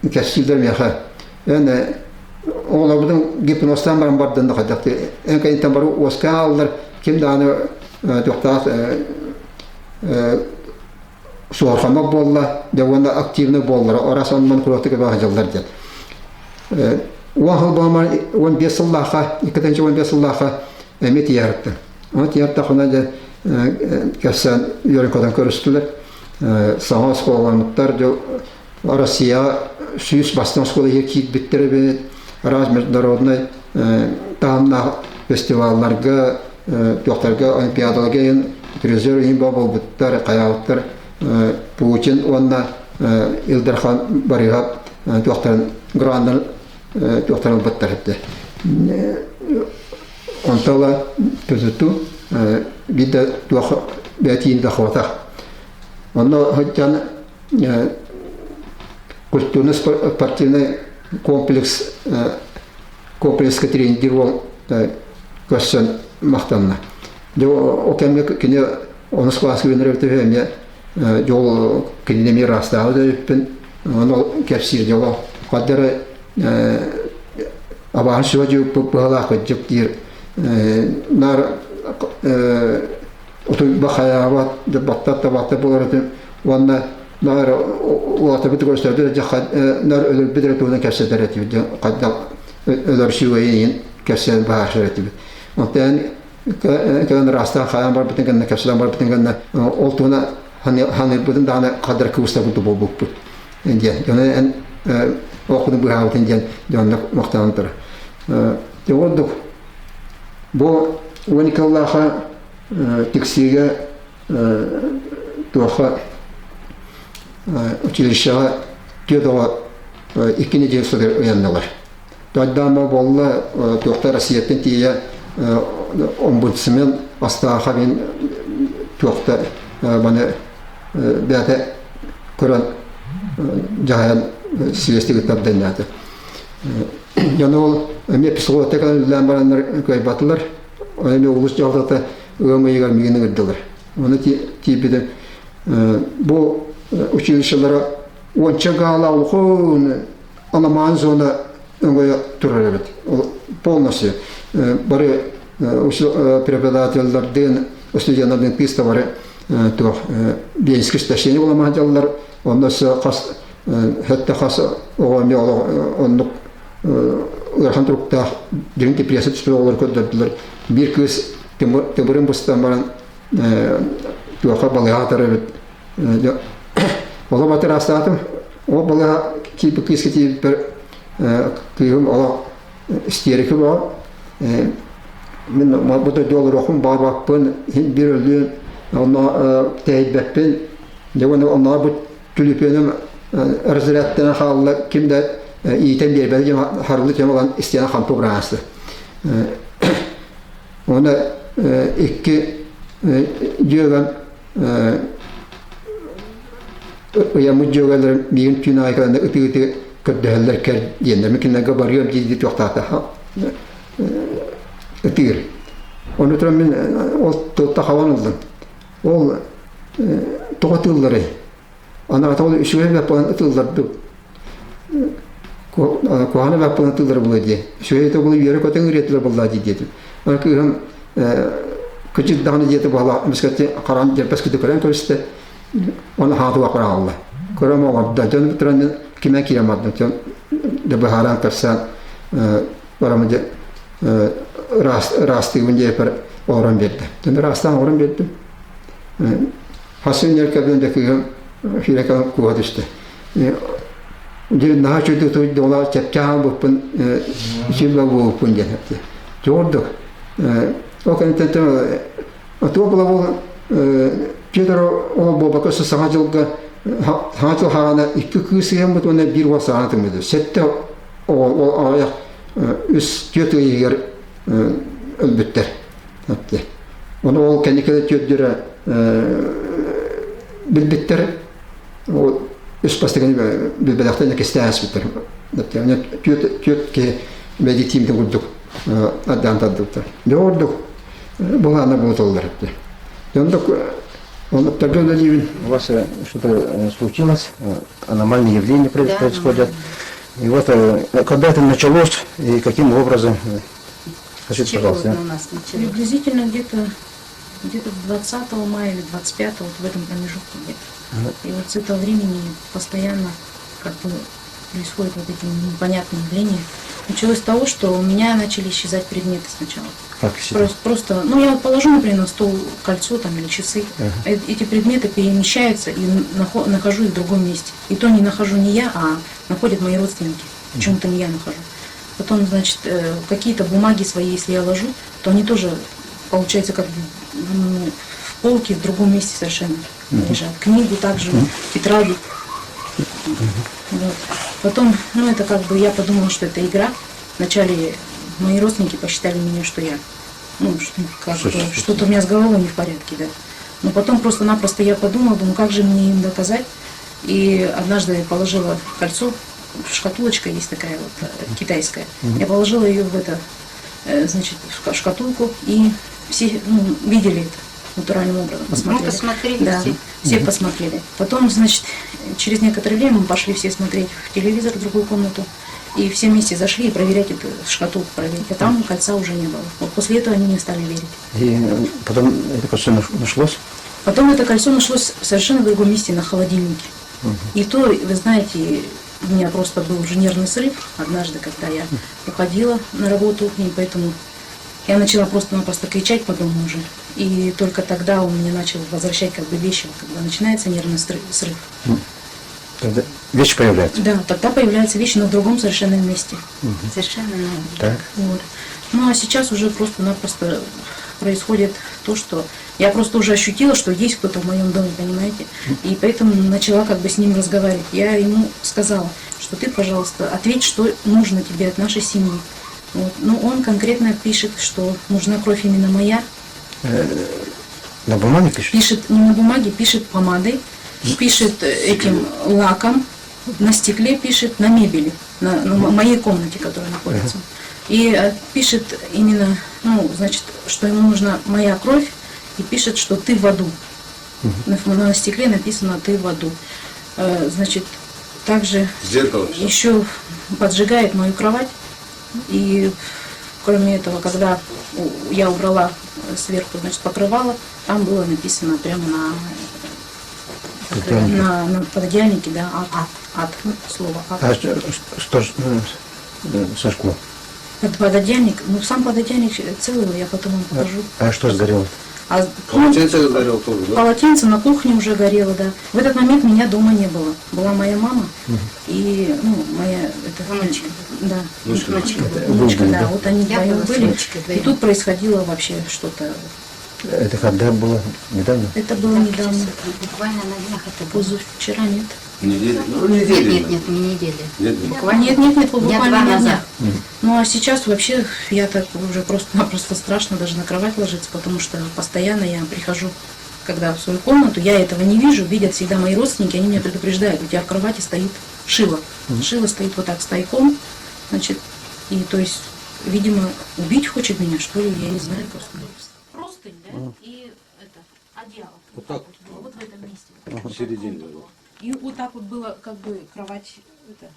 кэпсииллэр миэхэ. Эн оҕолорбутун гипнозтаан баран бардын да хайдах эн кэнниттэн бары уоскуйан хааллылар. Ким даҕаны туохтаах суорҕаммат буолла, дьэ уонна активный буоллар, орас оннун куруотук эбэ сылдьаллар диэн. 10 сыл буолан 15 сыллаахха, 2015 сыллаахха эмиэ тиийэ Оны тиэртэххинэ дьэ кэпсээн үөрэн-көтөн көрүстүлэр. Саҥа оскуолаламмыттар дьэ Россия 100 бастыҥ оскуола иһигэр киирбиттэр эбит. Араас международнай таһымнаах фестивалларга, туохтарга, олимпиадаларга иһин призер иһин буолбуттар, хайаабыттар. Путин уонна Ил Дархан Барыһап туохтарын граннарын туохтарын ылбыттар этэ. Онто ыла тутуту биир да туох бэйэтиин да хобатах. Онно сылдьан культурно-спортивный комплекс комплекска тренер уол көрсөн махтанна. Дьэ ол кэмҥэ кини онус кылааска үөрэнэр эбитэ үһү эмиэ дьол кинини эмиэ ыраастаабыт эбиппин. Ону кэпсиир дьоло ханна эрэ абааһы сүбэ дьыыппыт быһалаах кырдьык диир наар утуйба хайаабат баттат да баттат буолар этим уонна наар улаатабыт көрсөрбүт наар өлөрбүт эрэ туһунан кэпсэтэр этибит хайдах өлөр сүгэйин кэпсээн баһаарсар этибит онтон кэлэн ыраастаан хаайан барбытын кэннэ кэпсэтэн барбытын кэннэ ол туһунан ханыырбытын даҕаны хаддар кыбыста курдук буолбуппут диэн дьону эн олоххутун быыһаабытын диэн дьонно махтанан турар. Дьэ ордук бу 12 сыллаахха Тиксиигэ туохха училищеҕа түөрт оҕо икки нэдиэлэ устата ыйаннылар. Дойдомо буолла туохта Россияттан тиийэ омбудсмен Астааха мин туохта маны бэйэтэ көрөн дьаһайан сибээстик ыттардыннаата. Дьону ол эмиэ психологтар кэлэн үлэлээн бараннар кыайбатылар. Эмиэ улус дьаһалтата ыам ыйыгар миигин ыҥырдылар. Ону тиийбитим. Бу училищелара уонча гаала улахан аламаан зона өҥөйө турар эбит. Полностью бары преподавателлэрдиин, студеннардыын кыыс бары туох биэнсики истощение буламаан дьаллар. Онно өссө хас хөттө хас оҕо эмиэ оннук ыарахан туруктаах дириҥ депрессия түспүт оҕолору көрдөрдүлэр. Биир кыыс тымырын быстан баран туохха балыыһа атар эбит. Олох батыраастаатым. Ол балыыһа киирбит кыыска тиийбиппэр кыыһым олох истерика бөҕө. Мин бу дойду олоруохпун баҕарбаппын, биир өлүөн, онно тэһийбэппин. Дьэ уонна оннооҕор бу түлүпүөнүм разрядтанан хаалла, ким да иитэн биэрбэтэ диэн харылы тема ылан истиэнэ хампы бырааста. Уонна икки дьүөгэм ыйаммыт дьүөгэлэрим миигин түүн аайы кэлэннэр ытыы-ытыы көрдөһөллөр кэр диэннэр мин кинилэргэ барыам дии дии туохтаата ытыыр. Ону туран мин ол тылта хабан ыллым. Ол тоҕо ытыылларый? Анаата ол үчүгэй баппынан ытыыллардым. Куһаҕаны баппынан ытыыллар буолуо диye. Үчүгэй тобулу үөрэ-көтө ыҥырыатылар буоллаа дии диэтим. Аны кыыһым кыдьык даҕаны диэтэ буола эмискэччи харан дьэрбэс кыты көрөн көрүстэ. Оны хаатыга кыраалла. Көрөм оҕордо. Дьон туран кимэн киирэн бардым. Дьон да быһааран көрсөн барамы дьэ ыраастыыбын диэпэр оҥорон биэрдэ. Дьон ыраастаан оҥорон биэрдим. Хассын ньэркэбин да кыыһым Филя куһа түстэ. Дьэ наһаа үчүгэй туйдуола чэпчээн бууппун үчүгэй буолбуппун диэн эттэ. Дьоҕурдук. Ол кэнниттэн туох була ол Петр ол буолбакка саҥа дьылга саҥа дьыл хаҕана икки кыыс ыйаммыт уонна биир уол саҕана тыммыт. Сэттэ ол аҕыйах үс түөрт ый иһигэр өлбүттэр. Ону ол кэнники түөрдүрэ билбиттэр ол үс бастакыны билбэтэхтэр кистээн аспыттар. Түөрт түөрт киһи медитимде курдук аддаан тардыбыттар. Дьэ ордук былаана буолаллар эбит. Оннук оннуктарга үлэлиибин. У вас что-то случилось, аномальные явления происходят. И вот когда это началось и каким образом Скажите, пожалуйста. у нас началось? Приблизительно где-то где-то 20 мая или 25 вот в этом промежутке где-то. И вот с этого времени постоянно как бы происходят вот эти непонятные явления. Началось с того, что у меня начали исчезать предметы сначала. Как Просто, просто, ну я вот положу, например, на стол кольцо там или часы, эти предметы перемещаются и нахожу их в другом месте. И то не нахожу не я, а находят мои родственники. Почему-то не я нахожу. Потом, значит, какие-то бумаги свои, если я ложу, то они тоже, получается, как бы в полке в другом месте совершенно лежат. Книгу также, тетради. Вот. Потом, ну это как бы я подумала, что это игра. Вначале мои родственники посчитали меня, что я, ну, что, как бы, что-то у меня с головой не в порядке, да. Но потом просто-напросто я подумала, думаю, как же мне им доказать. И однажды я положила кольцо, шкатулочка есть такая вот китайская. Я положила ее в это, значит, в шкатулку, и все ну, видели это натуральным образом, посмотрели. Ну, посмотрели Да, все. все посмотрели. Потом, значит, через некоторое время мы пошли все смотреть в телевизор в другую комнату. И все вместе зашли и проверять эту шкатулку проверить. А там кольца уже не было. Вот после этого они не стали верить. И потом это кольцо нашлось? Потом это кольцо нашлось в совершенно другом месте, на холодильнике. И то, вы знаете, у меня просто был уже нервный срыв однажды, когда я уходила на работу, и поэтому я начала просто-напросто кричать по дому уже. И только тогда он мне начал возвращать как бы вещи, когда начинается нервный срыв. Тогда вещи появляются? Да, тогда появляются вещи, но в другом совершенно месте. Совершенно новые. Так. Вот. Ну а сейчас уже просто-напросто происходит то, что я просто уже ощутила, что есть кто-то в моем доме, понимаете? И поэтому начала как бы с ним разговаривать. Я ему сказала, что ты, пожалуйста, ответь, что нужно тебе от нашей семьи. Вот. Но он конкретно пишет, что нужна кровь именно моя. На бумаге пишет? Пишет не на бумаге, пишет помадой, пишет этим лаком, на стекле пишет, на мебели, на моей комнате, которая находится. И пишет именно, ну, значит, что ему нужна моя кровь, и пишет, что ты в аду. На стекле написано «Ты в аду». Значит, также Зеркало еще поджигает мою кровать. И кроме этого, когда я убрала сверху, значит, покрывало, там было написано прямо на, на пододеяльнике, да, ад, ад, ад, ну, слово ад. А что, что сожгло? Пододеяльник, ну сам пододеяльник целый, я потом вам покажу. А что сгорело? А, Полотенце сгорело тоже, да? Полотенце на кухне уже горело, да. В этот момент меня дома не было. Была моя мама и, ну, моя это, Внучка. Да. Внучка. Внучка, Это внучка, вы были, да. да? Вот они Я вдвоем была с были. внучкой И вдвоем. тут происходило вообще что-то. Это когда было? Недавно? Это было Так, недавно. сейчас это Буквально на днях это было. Позавчера нет. Неделю. Ну, Нет, неделю. нет, нет, не неделя. Нет, нет. Буквально Нет, нет, нет, дня буквально два на назад. днях. Ну а сейчас вообще я так уже просто-напросто страшно даже на кровать ложиться, потому что постоянно я прихожу, когда в свою комнату, я этого не вижу, видят всегда мои родственники, они меня предупреждают, у тебя в кровати стоит шило. Шило стоит вот так стояком, значит, и то есть, видимо, убить хочет меня, что ли, я не знаю просто. Простынь, да, и это, одеяло. Вот так. было, вот в этом месте. В середине. да. И вот так вот было, как бы, кровать, это,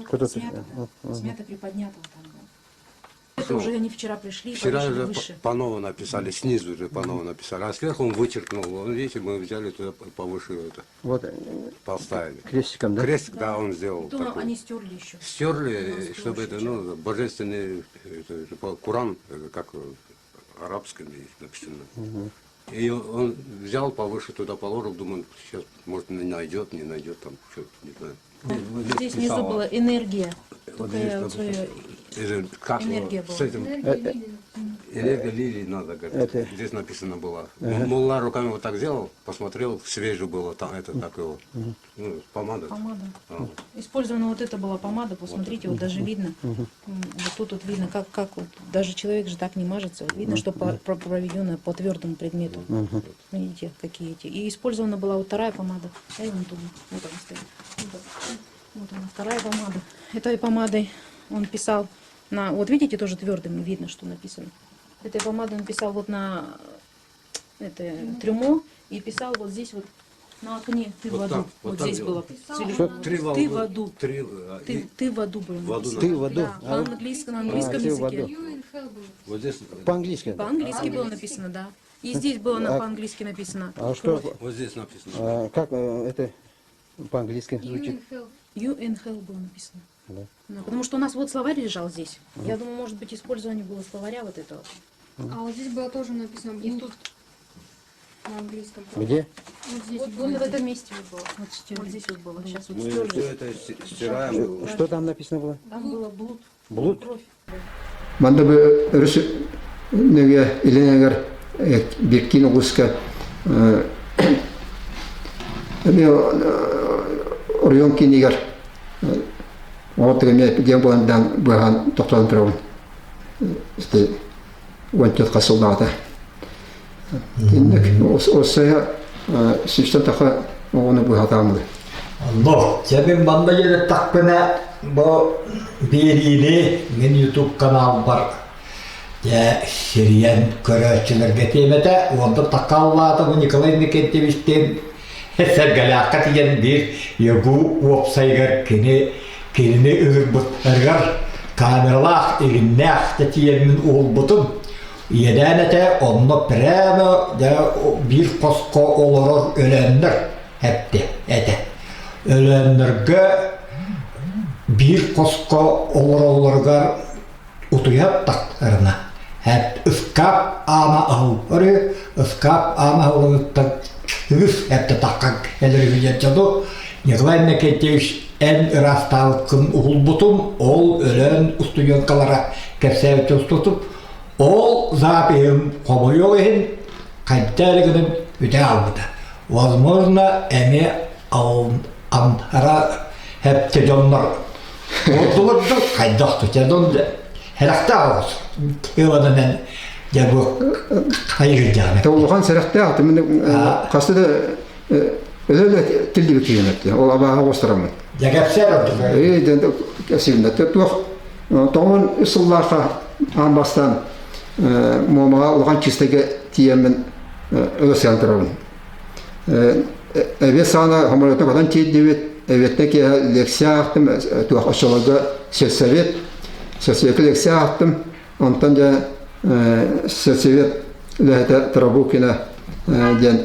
Кто-то- смята, да, смята приподнята вот так было. Это уже они вчера пришли, Вчера повесили уже выше. по-новому написали, снизу уже по-новому написали, а сверху он вычеркнул. Вон, видите, мы взяли туда повыше это, Вот э, поставили. крестиком, да? Крестик, да, он сделал И то такой. они стерли еще. Стерли, чтобы это, ну, божественный, это, это по- Куран, это как арабском написано. И он взял повыше туда положил, думаю, сейчас, может, не найдет, не найдет там, что не знаю. Здесь внизу была энергия. Вот Только здесь я вот написано. свою... Это как его, Энергия была. с этим энергия лилии надо, говорит. Это- Здесь написано было. Мулла руками вот так сделал, посмотрел, свежий было там, это так его, ну, помада. Помада. А. Использована вот это была помада, посмотрите, вот даже видно. Вот тут вот видно, как, как вот, даже человек же так не мажется. Вот видно, что проведено по твердому предмету. Видите, какие эти. И использована была вот вторая помада. Дай вон ту, вот она стоит. Вот, вот она, вторая помада. Этой помадой он писал на... Вот видите, тоже твердым видно, что написано. Этой помадой он писал вот на это, трюмо и писал вот здесь вот на окне «Ты Вот в аду». так, вот вот так здесь делал. было. Три «Ты волны, в аду». Три, а, Ты, и ты в аду было в аду написано. Ты в аду? Да, А, по-английски, на английском а, ты в языке. аду. Вот здесь, По-английски? да? По-английски было написано, да. И здесь было на А- по-английски написано. А что, Кровь. вот здесь написано. а, как это по-английски звучит? You in hell было написано. Да. Да, потому что у нас вот словарь лежал здесь. Я думаю, может быть, использование было словаря вот этого. А вот здесь было тоже написано И блуд тут на английском. Где? Вот здесь вот, было. вот в этом месте вот было. Вот, вот здесь вот было. Сейчас вот Мы стерли. все это стираем. Что там написано было? Там было блуд. Блуд? Кровь. Манна бу өрүс нөҥүө илин эҥэр Биркин улууска эмиэ оройуон киинигэр оҕо эмиэ диэн буолан быһаан тохтоон турабын ити 14 хас сыллааҕыта Инник осая сүүстэн таха оҕону быһаатааммын Онно, дьэ мин манна дьиэтэттэхпинэ бу биэриини мин YouTube каналбар дьэ сирийэн көрөөччүлэргэ этиэм этэ уонна такаллаата бу Николай Иннокентьевичтиин Сэргэлээххэ тиийэн биир ЯГУ уопсайыгар кини кинини ыҥырбыттарыгар камералаах игиннээх да тиийэммин уһулбутум. Иэдээн этэ онно прямо дьэ биир хоско олорор өлөөннөр эпти этэ. Өлөөннөргө биир хоско олороллоругар утуйар тахтарына эп ыскаап аана аһыллары ыскаап аана аһыллыгыттан үгүс эптэ таххан элэригийэн дьону Николай Иннокентьевич эн ыраастаабыккын уһулбутум ол өлөөн устудьуонкалара кэпсээбит устутум ол запиһым хомойуох иһин хайда эрэ гынан үтэ хаалбыта возможно эмиэ ара хэпте дьоннор уордулар хайдах дьон сэрэхтээх оҕус ыланынан дьэ бу хайыгырдьаҕына Улахан сэрэхтээх хаста да өлө тиллибит киһи ол абааһы оҕустараммын дьэ кэпсээр ордук Ээ кэпсииринэ туох тоҕон үс сыллаахха аан бастаан Муомаҕа улахан чистайга тиийэммин өлө сыһан турабын. Эбиэт саҕана самолету көтөн тиийдибит, эбиэттэн киэһэ лекция аахтым, туох оччолорго сельсовет, сельсоветка лекция аахтым, онтон дьэ сельсовет үлэһитэ Тарабукина диэн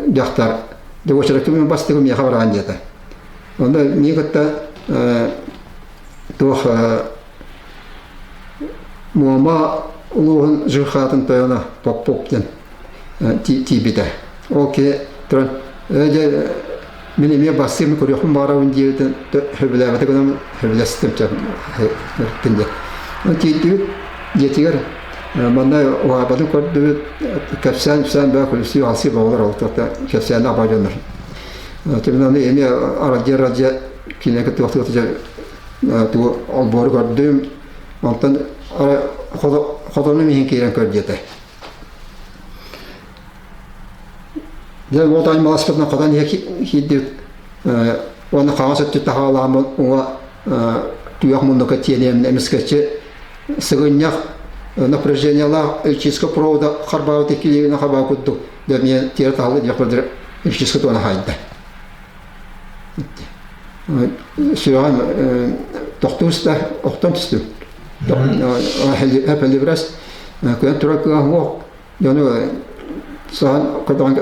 дьахтар дьэ уочаракка мин бастыгым миэхэ бараан диэтэ. Онно миигин кытта туох Муома улууһун ЖХ-тын тойоно Попов диэн тиийбитэ. Ол киһи туран ээ дьэ мин эмиэ бассыым көрүөхпүн баҕарабын диэбитин сөбүлээбэтэ гынан сөбүлэстим диэн. Тиийдибит дьиэтигэр манна уһаабатын көрдүбүт кэпсээн үпсээн баа күлүсүү алсыы баҕалар ол кэпсээн аба дьоннор. Түмэн эмиэ арадьа-арадьа кинилэргэ кыттыахтыгар тугу олбуору көрдүм, онтон хотонум иһин киирэн көр диэтэ. Дьэ уот аймаласпытынан хотон иһэ киирдибит уонна хаҥас өттү таһаалааммын уҥа түгэх муннукка тиэниэм эмискэччи сыгынньах напряжениелаах электрическэй провода харбаабыт иккилиигинэ харбаа курдук дьэ эмиэ тиэрэ таһалла диэхпэр электрическэй туона хаайда. Сүрэҕим тохтуу сыта охтон түстүм. Эпэлибрас кыан турар кыаҕым суох. Дьону саһан көтөҕөн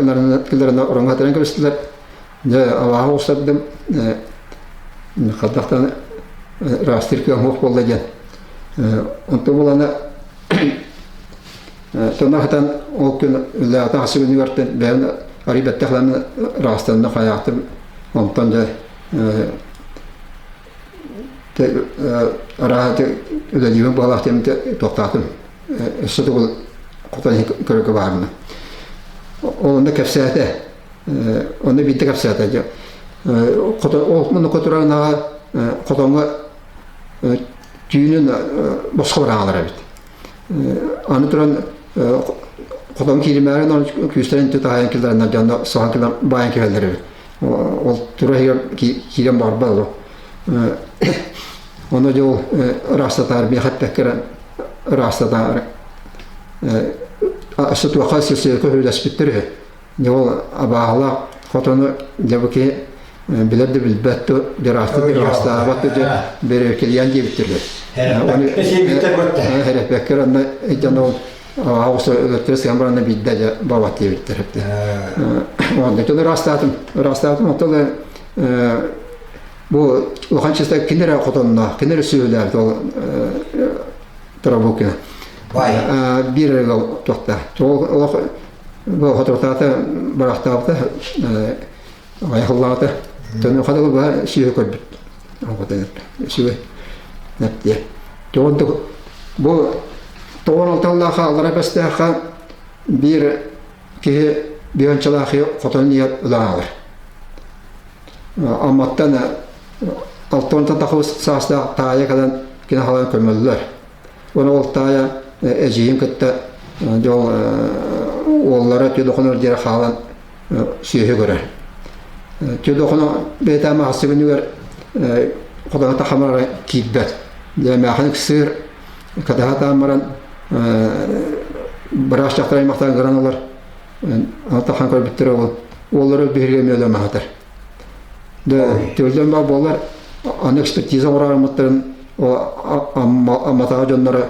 кэллэринэ ороҥҥо хатыран кэбистилэр. Дьэ алааһы оҕустардым. Хайдахтан ыраастыыр кыаҕым суох буолла диэн. Онтон булана Тона хатан ол күн үллэҕитэ хас күнүгэртэн бэйэм арый бэттэх ылан ыраастанна хайаахтым онтон дьэ арааһа үлэлиибин баҕалаах диэммитэ туохтаатым өссө тугул хотон көрөргө баарына ол онно кэпсээтэ онно биирдэ кэпсээтэ дьэ ол муннукка турарынаҕа хотоҥҥо түүнүн босхо бараалар эбит Аны туран хотон кииримээри күүстэрин тутаһайан киллэрэннэр дьонно соһон кэлэн баайан кэбиһэллэр эбит. Ол тура иһигэр киирэн барбат ол. Ону дьэ ол ыраастатаар миэхэ эппэккэ ыраастатаар өссө туохха сирсиэкэ үлэспиттэр үһү. Дьэ ол абааһылаах хотону дьэ бу киһи билэр да билбэт да дьараастык дьараастаабат да дьэ бэрэбиэркэлийэн диэбиттэр Хэрэппэккэр онно дьон ол аҕыс өлөттөрө сыһан баранна биирдэ дьэ бабат диэбиттэр. Онно дьон ыраастаатым. Ыраастаатым оттон бу улахан чыста кинилэр хотонноох, кинилэр сүөһүлээх ол Тарабукина. Биир эрэ ыал туохтаах. Ол Бу соторутааҕыта барахтаабыта, айахыллаабыта. Төнү хадалы баһа сүөһү көрбүт. Сүөһү нэптиэ. Тоҕон бу тоҕон алталлааха аллара бэстээххэ биир киһи биһанчалаахы хотон иһэр ылаалар. Амматтан алтонтан тахыбыс саастаах таайа кэлэн кини халан көмөллөр. Уонна ол таайа эдьиийин кытта дьол уоллара Түөдөхөнөр диэри хаалан сүөһү көрөр. Түөдөхөнө бэйэтэ маһасы күнүгэр хотоно тахамара киирбэт. Дьэ ыксыыр катаһа таан баран быраас дьахтар аймахтан гыран ылар. Тахан көрбүттэр ол уоллары биһиригэ мөлө маһатар. Төллөн баа буолар, аны экспертиза оҥороруммуттарын Амматааҕы дьонноро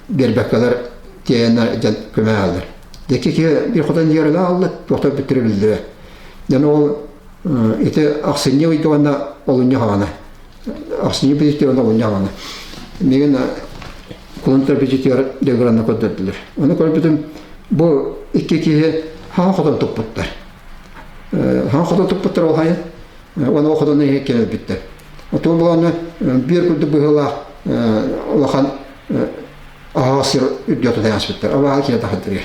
биэрбэккэлэр тиэйэннэр дьэн көмө ааллар. Дьэки киһи биир хотон дьиэрэлэ аалла, туохтар бүттүрэ биллибэт. Дьон ол ити ахсынньы ыйга уонна олунньу хаҕана. Ахсынньы бүтүтү уонна олунньу хаҕана. Мигин кулун төрбүтүтүгэр дегранна көрдөрдүлэр. Ону көрбүтүм бу икки киһи хаҥа хотон туппуттар. Хаҥа хотон туппуттар ол хайын. Уонна ол хотону иһи кэлбиттэр. Отуон буланы биир курдук быһыылаах улахан аһаҕас сир үрдүө тутан аспыттар. Абааһы киһи тахыттырыгар.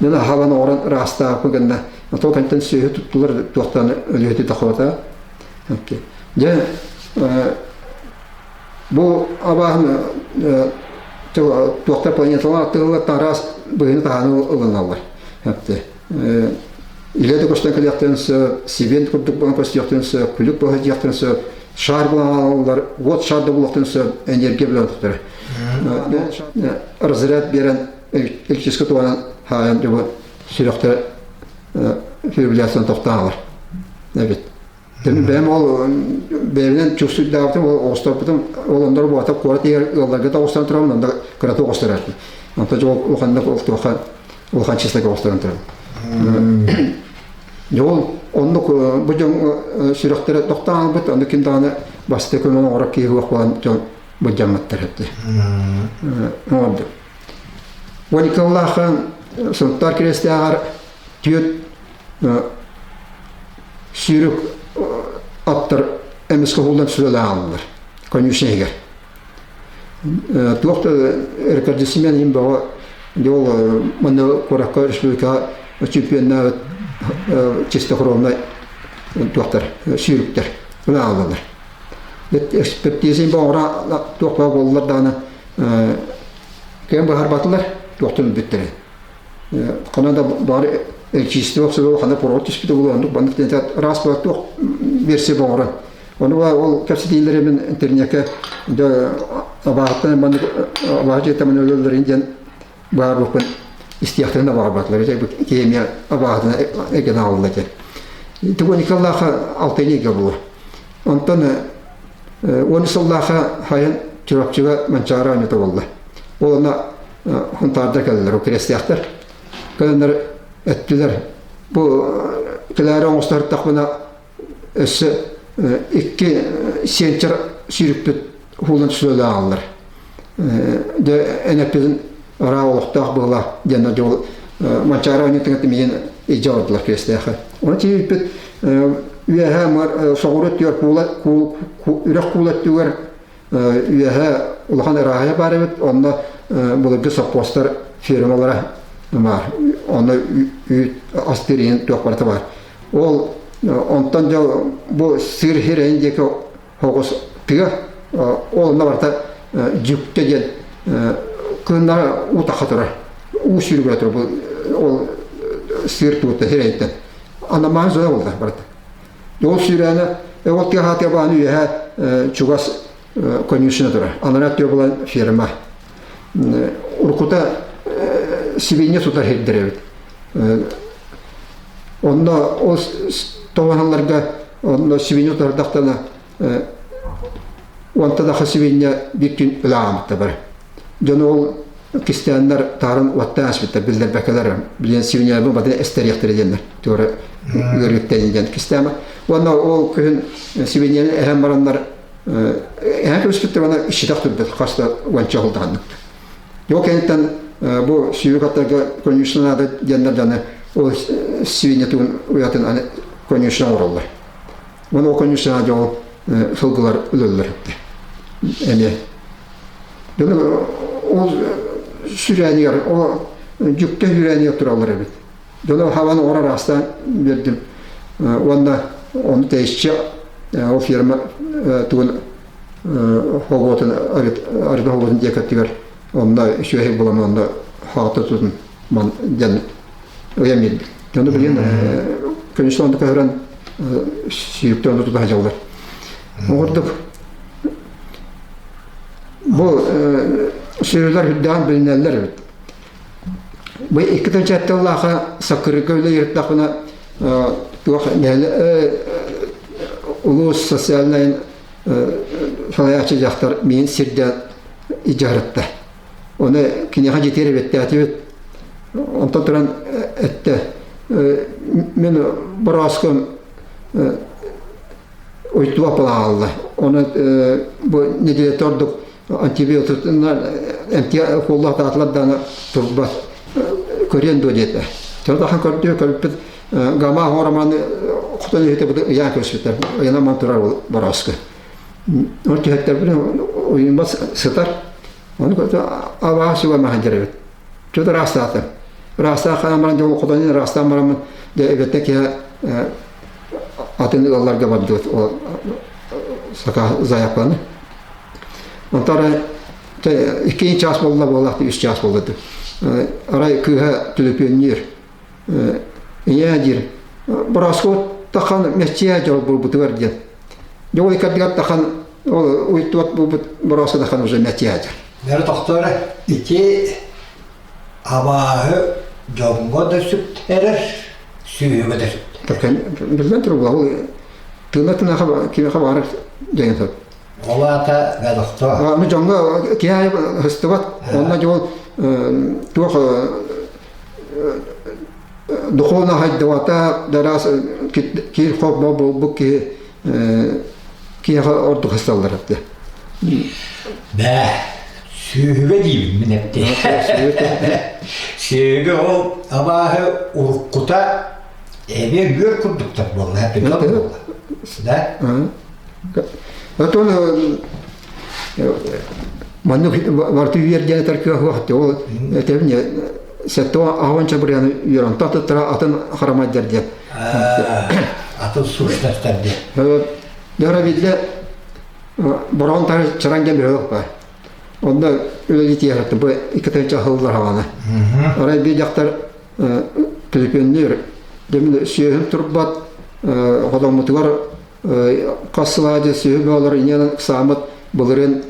Мен аһалан оҕорон ыраастаахпын гынна. Отоо кэнтэн сүөһү туттулар туохтан өлүөтү тахыбата. Дьэ бу абааһын туохтар планеталар аттыгылар араас быһыыны таһааны ылыналлар. Илэ да көстөн кэлиэхтэрин сөп, сибиэн курдук буолан көстүөхтэрин сөп, күлүк буола сылдьыахтарын сөп, шар буолан аалаллар, уот шар да буолуохтарын сөп, энергия билэн разряд биэрэн электрическэй туһанан хаайан дьобу. Сүрэхтэрэ фибрилляцияны тохтоон хаалар эбит. Тэмин бэйэм ол бэйэбинэн чувствуйдаабытым, ол оҕустарбытым, ол оннор буолата куорат иһэр ыалларга да оҕустаран турабын, онно кырата оҕустарар. Онтон дьэ ол улаханнык ол туохха улахан числога оҕустаран турабын. Дьэ ол оннук бу дьон сүрэхтэрэ тохтоон хаалбыт, онно ким даҕаны бастакы көмө оҥорор киһи суох буолан дьон былдьаммыттар этэ. Оҥордум. Уоникаллаахха Сунтаар Кириэстээҕэр түөрт сүүрүк аттар эмискэ уһуллан сүрэлээх ааллылар конюшня иһигэр. Туох да рекордсмен иһин бөҕө ол манна куоракка республикаҕа чемпионнаабыт чистокровнай туохтар сүүрүктэр ааллылар. Экспертиза бөҕө туох бөҕө буоллар даҕаны кэм быһарбатылар туохтан өлбүттэрин. Хана да бары чистого охсуга хана порог түспүтэ буолуо оннук баннык диэн раз буолар туох версия боҕорон. Ону ол кэпсэтиилэри мин интернекке дьэ абааһыттан маннык абааһы дьиэтэ маны өлөллөрүн диэн баарбыппын истиэхтэрин да баҕарбатылар. Киһи эмиэ абааһытына эгэн аҕалла диэн. Тугу Николаха алтынньыга буолуо. Онтон 10 сыллааха хайан Чурапчыга Манчаары оонньуута буолла. Ол онно Хунтаардар кэллилэр, ол кириэстээхтэр. Кэлэннэр эттилэр, бу кэлээри оҥостортохпуна өссө икки сиэнчэр сүүрүкпүт уһулан сүлэлээх аҕаллар. Дьэ эн эппитин араа олохтоох быһыылаах диэн дьол Манчаары оонньуутугар миигин илдьэ олордулар кириэстээххэ. Ону тиийбиппит үөһээ соҕуруу өттүгэр куула үрэх куула өттүгэр үөһэ улахан ырааһыйа баар эбит, онно былыргы сопхуостар фермалара баар. Онно үүт астыыр иһин туох барыта баар. Ол онтон дьэ бу сыр хирэйин диэки оҕус тыа, ол онно барыта дьүктэ диэн кыыннара уу таха турар. Уу сүүрүгүрэ турар бу ол сыыр туутта хирэйиттэн. Анамаан зона буолла барыта. Ол сүүрээнэ ол тыаһаатыа баан үөһэ чугас конюшня турар. Анараа өттүгэр булан ферма. Уруккута сибиинньэ тутар сирдэр эбит. Онно ол тоҕоһалларга онно сибиинньэ тутардахтана уонта даха сибиинньэ биир күн ылааҕаммыттар бары. Дьон ол кистээннэр таарын уоттаан аспыттар биллэрбэккэлэр билиэн сибиньэбин батын эстэриэхтэрэ диэннэр туора ыарыыттан диэн кистээмэ уонна ол күһүн сибиньэни эһэн бараннар эһэн кэбиспиттэр уонна иччитэх турбут хас да уонча сылдаҕаннык ол кэнниттэн бу сүүрүк аттарга конюшня наада диэннэр дьону ол сибиньэ тугун уйатын аны конюшня оҥороллор Уонна ол конюшняҕа дьэ ол сылгылар өлөллөр эмиэ. Дьону ол сүрээнигэр, ол дьүктэ сүрээнигэр тураллар эбит. Дьону хабан оҕор араастаан биэрдим. Уонна ону тэйиччи ол ферма тугун хобуотун арыгы хобуотун диэкэттигэр онно сүөһү булан онно хаата тутун ман диэн ыйан биэрдим. Ону билигин конечно онно көһөрөн сүүрүктэр онно тута сылдьаллар. Ол курдук бу сүрүлэр үрдээн билинэллэр эбит. Бу икки тыллааха саккырыга үлэ иһиттэхпинэ туох улуус социальнай салайааччы дьахтар миин сирдэ идьаһырытта. Ону киниэхэ дьиэтигэр эбэттээтибит. Онтон туран эттэ, мин борооскум уйтуба палаалла. Оны бу неделя ордук антибиотиктар эмтиэ уколлаах даҕаны турбат көрүөн дуо диэтэ. Тылдахан көрдүү көрбүт гама хороманы хотон иһитэ бу ыйаан көрсүбүттэр. Ыйанаман турар борооска. Ол түһэттэрбин уйунбас сытар. Ону абааһы сүгэ маһан эбит. Чөт ыраастаатым. Ыраастаах хаан баран дьол хотонун ыраастаан бараммын дьэ эбэтэ киһи атын ыалларга бардыбыт ол сака заявканы. Онтон арай икки чаас буолла буоллах үс чаас буолла арай кыыһа түлүпүөннүүр ийээ диир борооску тахан мэччиэ дьол булбутугар диэн Дьэ ол иккэрдигэр тахан ол уйттубат буолбут борооску тахан уже мэччиэ Бары тохтоор ити абааһы. Дьоҥҥо да сүктэрэр, сүөһүгэ да сүктэрэр. Биллэн турар, ол тыына тынаха кимиэхэ баҕарар дьайан сөп. Ол аата бэлохто. Аны дьоҥҥо киһи аайы сыстыбат. Онно дьол туох духовно хайдыбата дараас киир хоп буолбут киһи киһиэхэ ордук сысталлар этэ. Бээ, сүөһүгэ диибин мин эптиэ. Сүөһүгэ ол абааһы уруккута эбиэ үөр курдуктар буолла, буолла. Да? Отон маннык барты үөр диэн этэр кыах суох ол этэбин сэттэ аҕанча бырыаны үөр онтон туттара атын харамайдар диэн. Атын сущностар диэн. Дьара биллэ бороон тары чараҥ диэн бөһүөлэк баар. Онно үлэлии тиийэртим бу 2 сыллар хаҕана. Арай биир дьахтар төлөпүөннүүр. Дьэ сүөһүм турбат хотоммутугар хас сыл аайы сүөһү бөҕөлөр инньэ сааммыт былырыын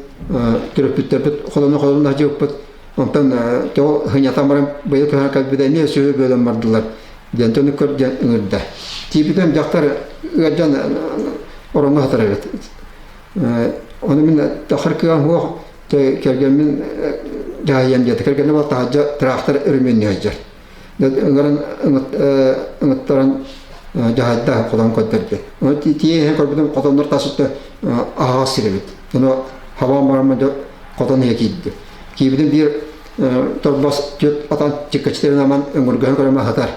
төрөппүттэрбит холону холону сылдьыбыппыт. Онтон тоҕо хынньатан баран быйыл көһөн кэлбитэ эмиэ сүөһү бөөлөн бардылар диэн дьону көр диэн ыҥырда. Тиийбитим дьахтар ыалдьан ороҥҥо сытар эбит. Ону мин тахар кыам суох кэргэммин дьаһайыам диэтэ. Кэргэнэ буол таһырдьа тыраахтар өрөмүөннүү сылдьар. Ыҥыран ыҥыттаран дьаһайда хотон көрдөрдө. Ону тиийэн көрбүтүм хотоннор тас өттө аһаҕас сир эбит. Ону хабаан бараммын дьэ хотон иһэ киирдим. Киирбитим биир торбос түөрт атан чиккэчитэрин аман өҥүргэһэн көрөн аһатар.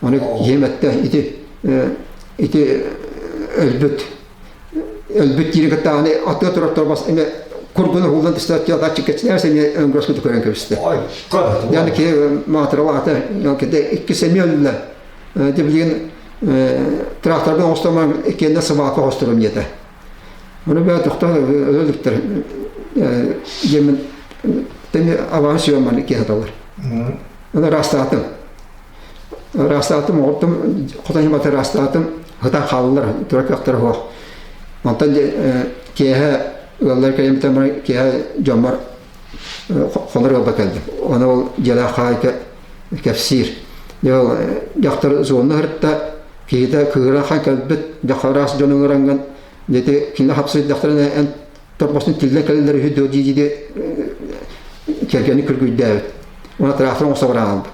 Ону киһим эттэ ити ити өлбүт өлбүт диирин кытта аны атыа турар торбос эмэ кургун уһуллан түстэ атыа чиккэчитэр эмиэ өҥүргэспити көрөн кэбистэ. Яны киһи маатыралаата иккис эмиэ өллө. Дьэ билигин тракторбын оҥостомон иккиэннэ сыбаалка оҥосторум диэтэ. Ону бээ тохтоон өлө диэммин тэми абаҕа сүөм маны киһи саталар. Ону ыраастаатым. Ыраастаатым, оҕортум, хотон бата ыраастаатым, сытан хааллылар, тура кыахтара суох. Онтон киэһэ ыаллар кэлимтэн баран киэһэ дьоммор хонор ыалга кэллим. Ону ол дьиэлээх хаһаайка кэпсиир. Дьэ ол дьахтар зонна сырытта, киһитэ кыыһыран хан кэлбит, дьахтар араас дьону ыҥыраҥҥын, ити кинилэр хапсыйдахтарына эн торбосун тиллэн кэлэллэр үһү дуо дии-дии кэргэни күргүйдээбит. Уонна тыраахтар оҥосто баран хаалбыт.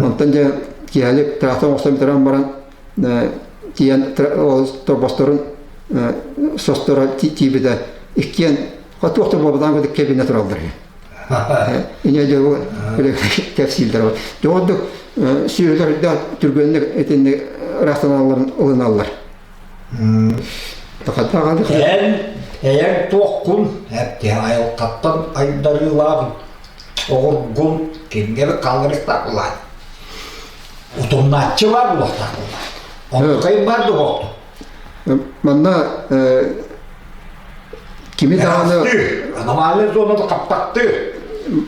Онтон дьэ киэһэлик тыраахтар оҥостон бүтэрэн баран тиийэн ол торбосторун состоро тиийбитэ иккиэн туох да буолбатаҕын курдук кэбинэ тураллар үһү. Иньэ дьэ бу кэпсииллэр. Дьэ ордук сүөһүлэр да түргэнник итинник ыраастаналларын ылыналлар. Эн эйэҥ туоххун эптиһэ айылҕаттан айдарыылаах оҕургун кимҥэ хаалларыахтаах булаан. Утумнааччы баар буолуохтаах буоллаҕа. Онтукайым баар дуо Манна кими даҕаны аномальнай зонаны хаппаттыы.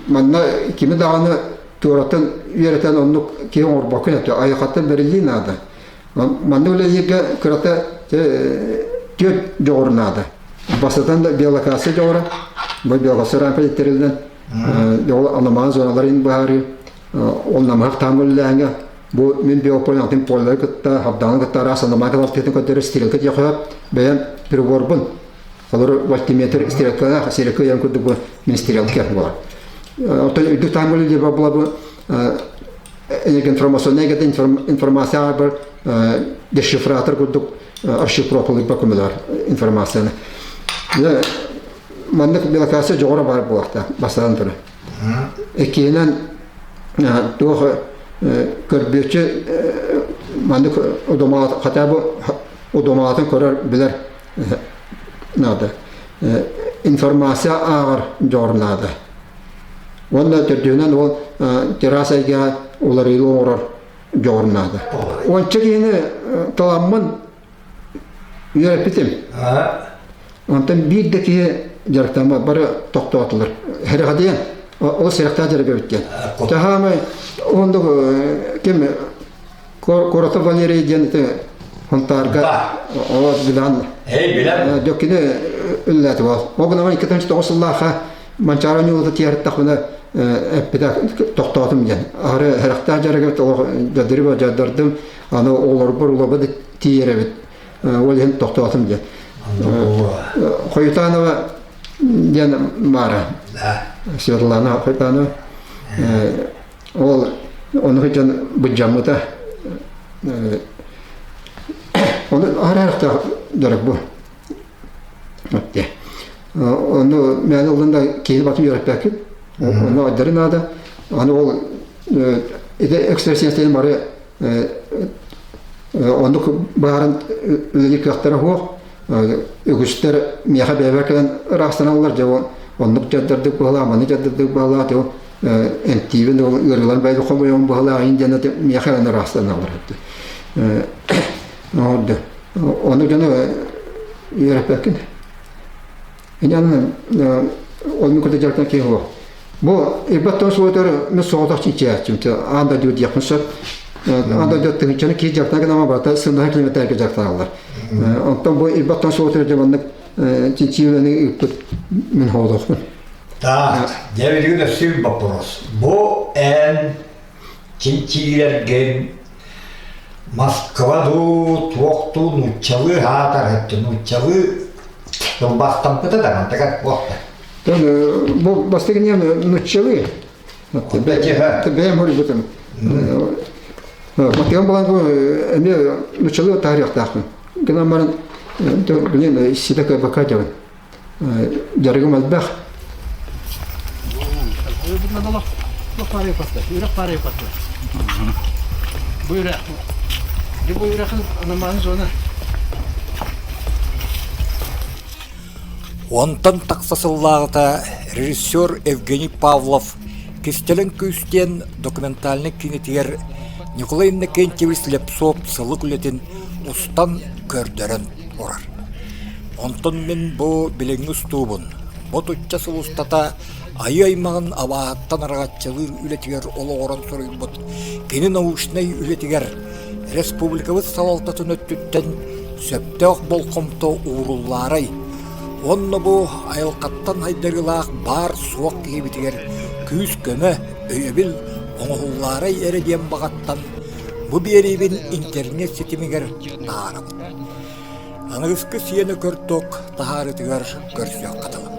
Манна кими даҕаны туоратын үөрэтэн оннук киһи оҥорбоккун этэ. Айылҕаттан бэриллии наада. Манна үлэлииргэ кырата түөрт дьоҕур наада. Бастатан да биолокация дьоҕура, бу биолокация рамка тэриллэн аномальнай зоналарын быһаарыы, ол намыһах таһымҥа үлэлээһиҥҥэ бу мин биополь атын поллары кытта, хабдааны кытта араас аномальнай калартыытын көрдөрөр стрелка диэхэ бэйэм приборбун Олору вольтиметр стрелкалаах, стрелка ыйан курдук бу мин стрелка буолар. Оттон үрдүк таһымҥа үлэлиир буола бу информационнай эйгэтэ информация бар дешифратор курдук расшифровкалыырга көмөлөөр информацияны. Маннык белокация дьоҕура баар буолуохтаах бастатан туран. Иккиһинэн туох көрбүөччү маннык удумаҕа хотя бы удумаҕатын көрөр билэр наада. Информация ааҕар дьоҕур наада. Уонна төрдүһүнэн ол терраса эйгэҕэ уларыйыы оҥорор дьоҕур наада. Уонча киһини таламмын үөрэппитим. Онтон биир да киһи дьарыктаммат, бары тохтоотулар. Сэрэхэдийэн, ол сэрэхтээх дьарык эбит диэн. Таһаамай оннук ким Коротов Валерий диэн ити Хонтаарга ол билан. Эй, билэн. Дьоккини үллэти бол. Ол гынан 2009 сыллаахха Манчаары ньуулата тиэртэхпинэ эппитэ тохтоотум диэн. Аһары сэрэхтээх дьарыгы олох дьадыры дьаддардым, аны оҕолорбор улаба тиийэр эбит. Ол иһин тохтоотум диэн. Хойутанова диэн баара. Светлана Хойутанова. Ол ону сылдьан былдьаммыта. Ону аһары харахтаах дьарык бу. Ону мээнэ ыллын да киһи батын үөрэппэккин. Ону айдары наада. Аны ол ити экстрасенстэрин бары оннук баарын үлэлиир кыахтара суох. Үгүстэр миэхэ бэйэбэр кэлэн ыраастаналлар дьэ оннук дьардардык быһалаах, маннык дьардардык быһалаах дьэ эмтиибин ол ыарыыларын бэйэ хомуйуом быһалаах иин диэн миэхэ кэлэн ыраастаналлар. Ону дьону үөрэппэккин. Инэн ол мин кытта дьарыктан киһи суох. Бу ирбаттан суотар мен соҕотох чинчийээччим. Аан дойду диэхпин сөп. Аан дойду тыһыынчаны киһи дьарыктана гынан барыта сыннаһа километрга дьарыктаналлар. Онтон бу ирбаттан суотар дьэ маннык чинчийии үлэни ыыппыт мин соҕотохпун. Так, дьэ билигин өссө вопрос. Бу эн чинчиилэргин Москва дуу, туох дуу нууччалыы аатар өттө нууччалыы тылбаастаммыта да мантыгар буолта. Бу бастакы нем нууччалыы. Бэйэм хоруйбутум. Матыган балан бу эмиэ нууччалыы таарыахтаахпын. Гынан баран блин сита кыбакка дьабын. Дьарыгым элбэх. Онтон тахса сыллааҕыта режиссер Евгений Павлов «Кистэлэҥ күүс» диэн документальнай киинэтигэр Николай Иннокентьевич Слепцов сылык үлэтин устан көрдөрөн турар. Онтон мин бу билиҥҥи устуубун ботучча сыл устата айыы аймаҕын абааһыттан араҥаччылыыр үлэтигэр олоҕуран суруйбут кини научнай үлэтигэр республикабыт салалтатын өттүттэн сөптөөх болҕомто ууруллаарай уонна бу айылҕаттан айдарыылаах баар-суох киһибитигэр күүс-көмө, өйөбүл оҥоһуллаарай эрэ диэн баҕаттан бу биэриибин интернет ситимигэр таһаарабын. Аныгыскы сиэнэ көрток таһаарытыгар көрсүөххэ дылы.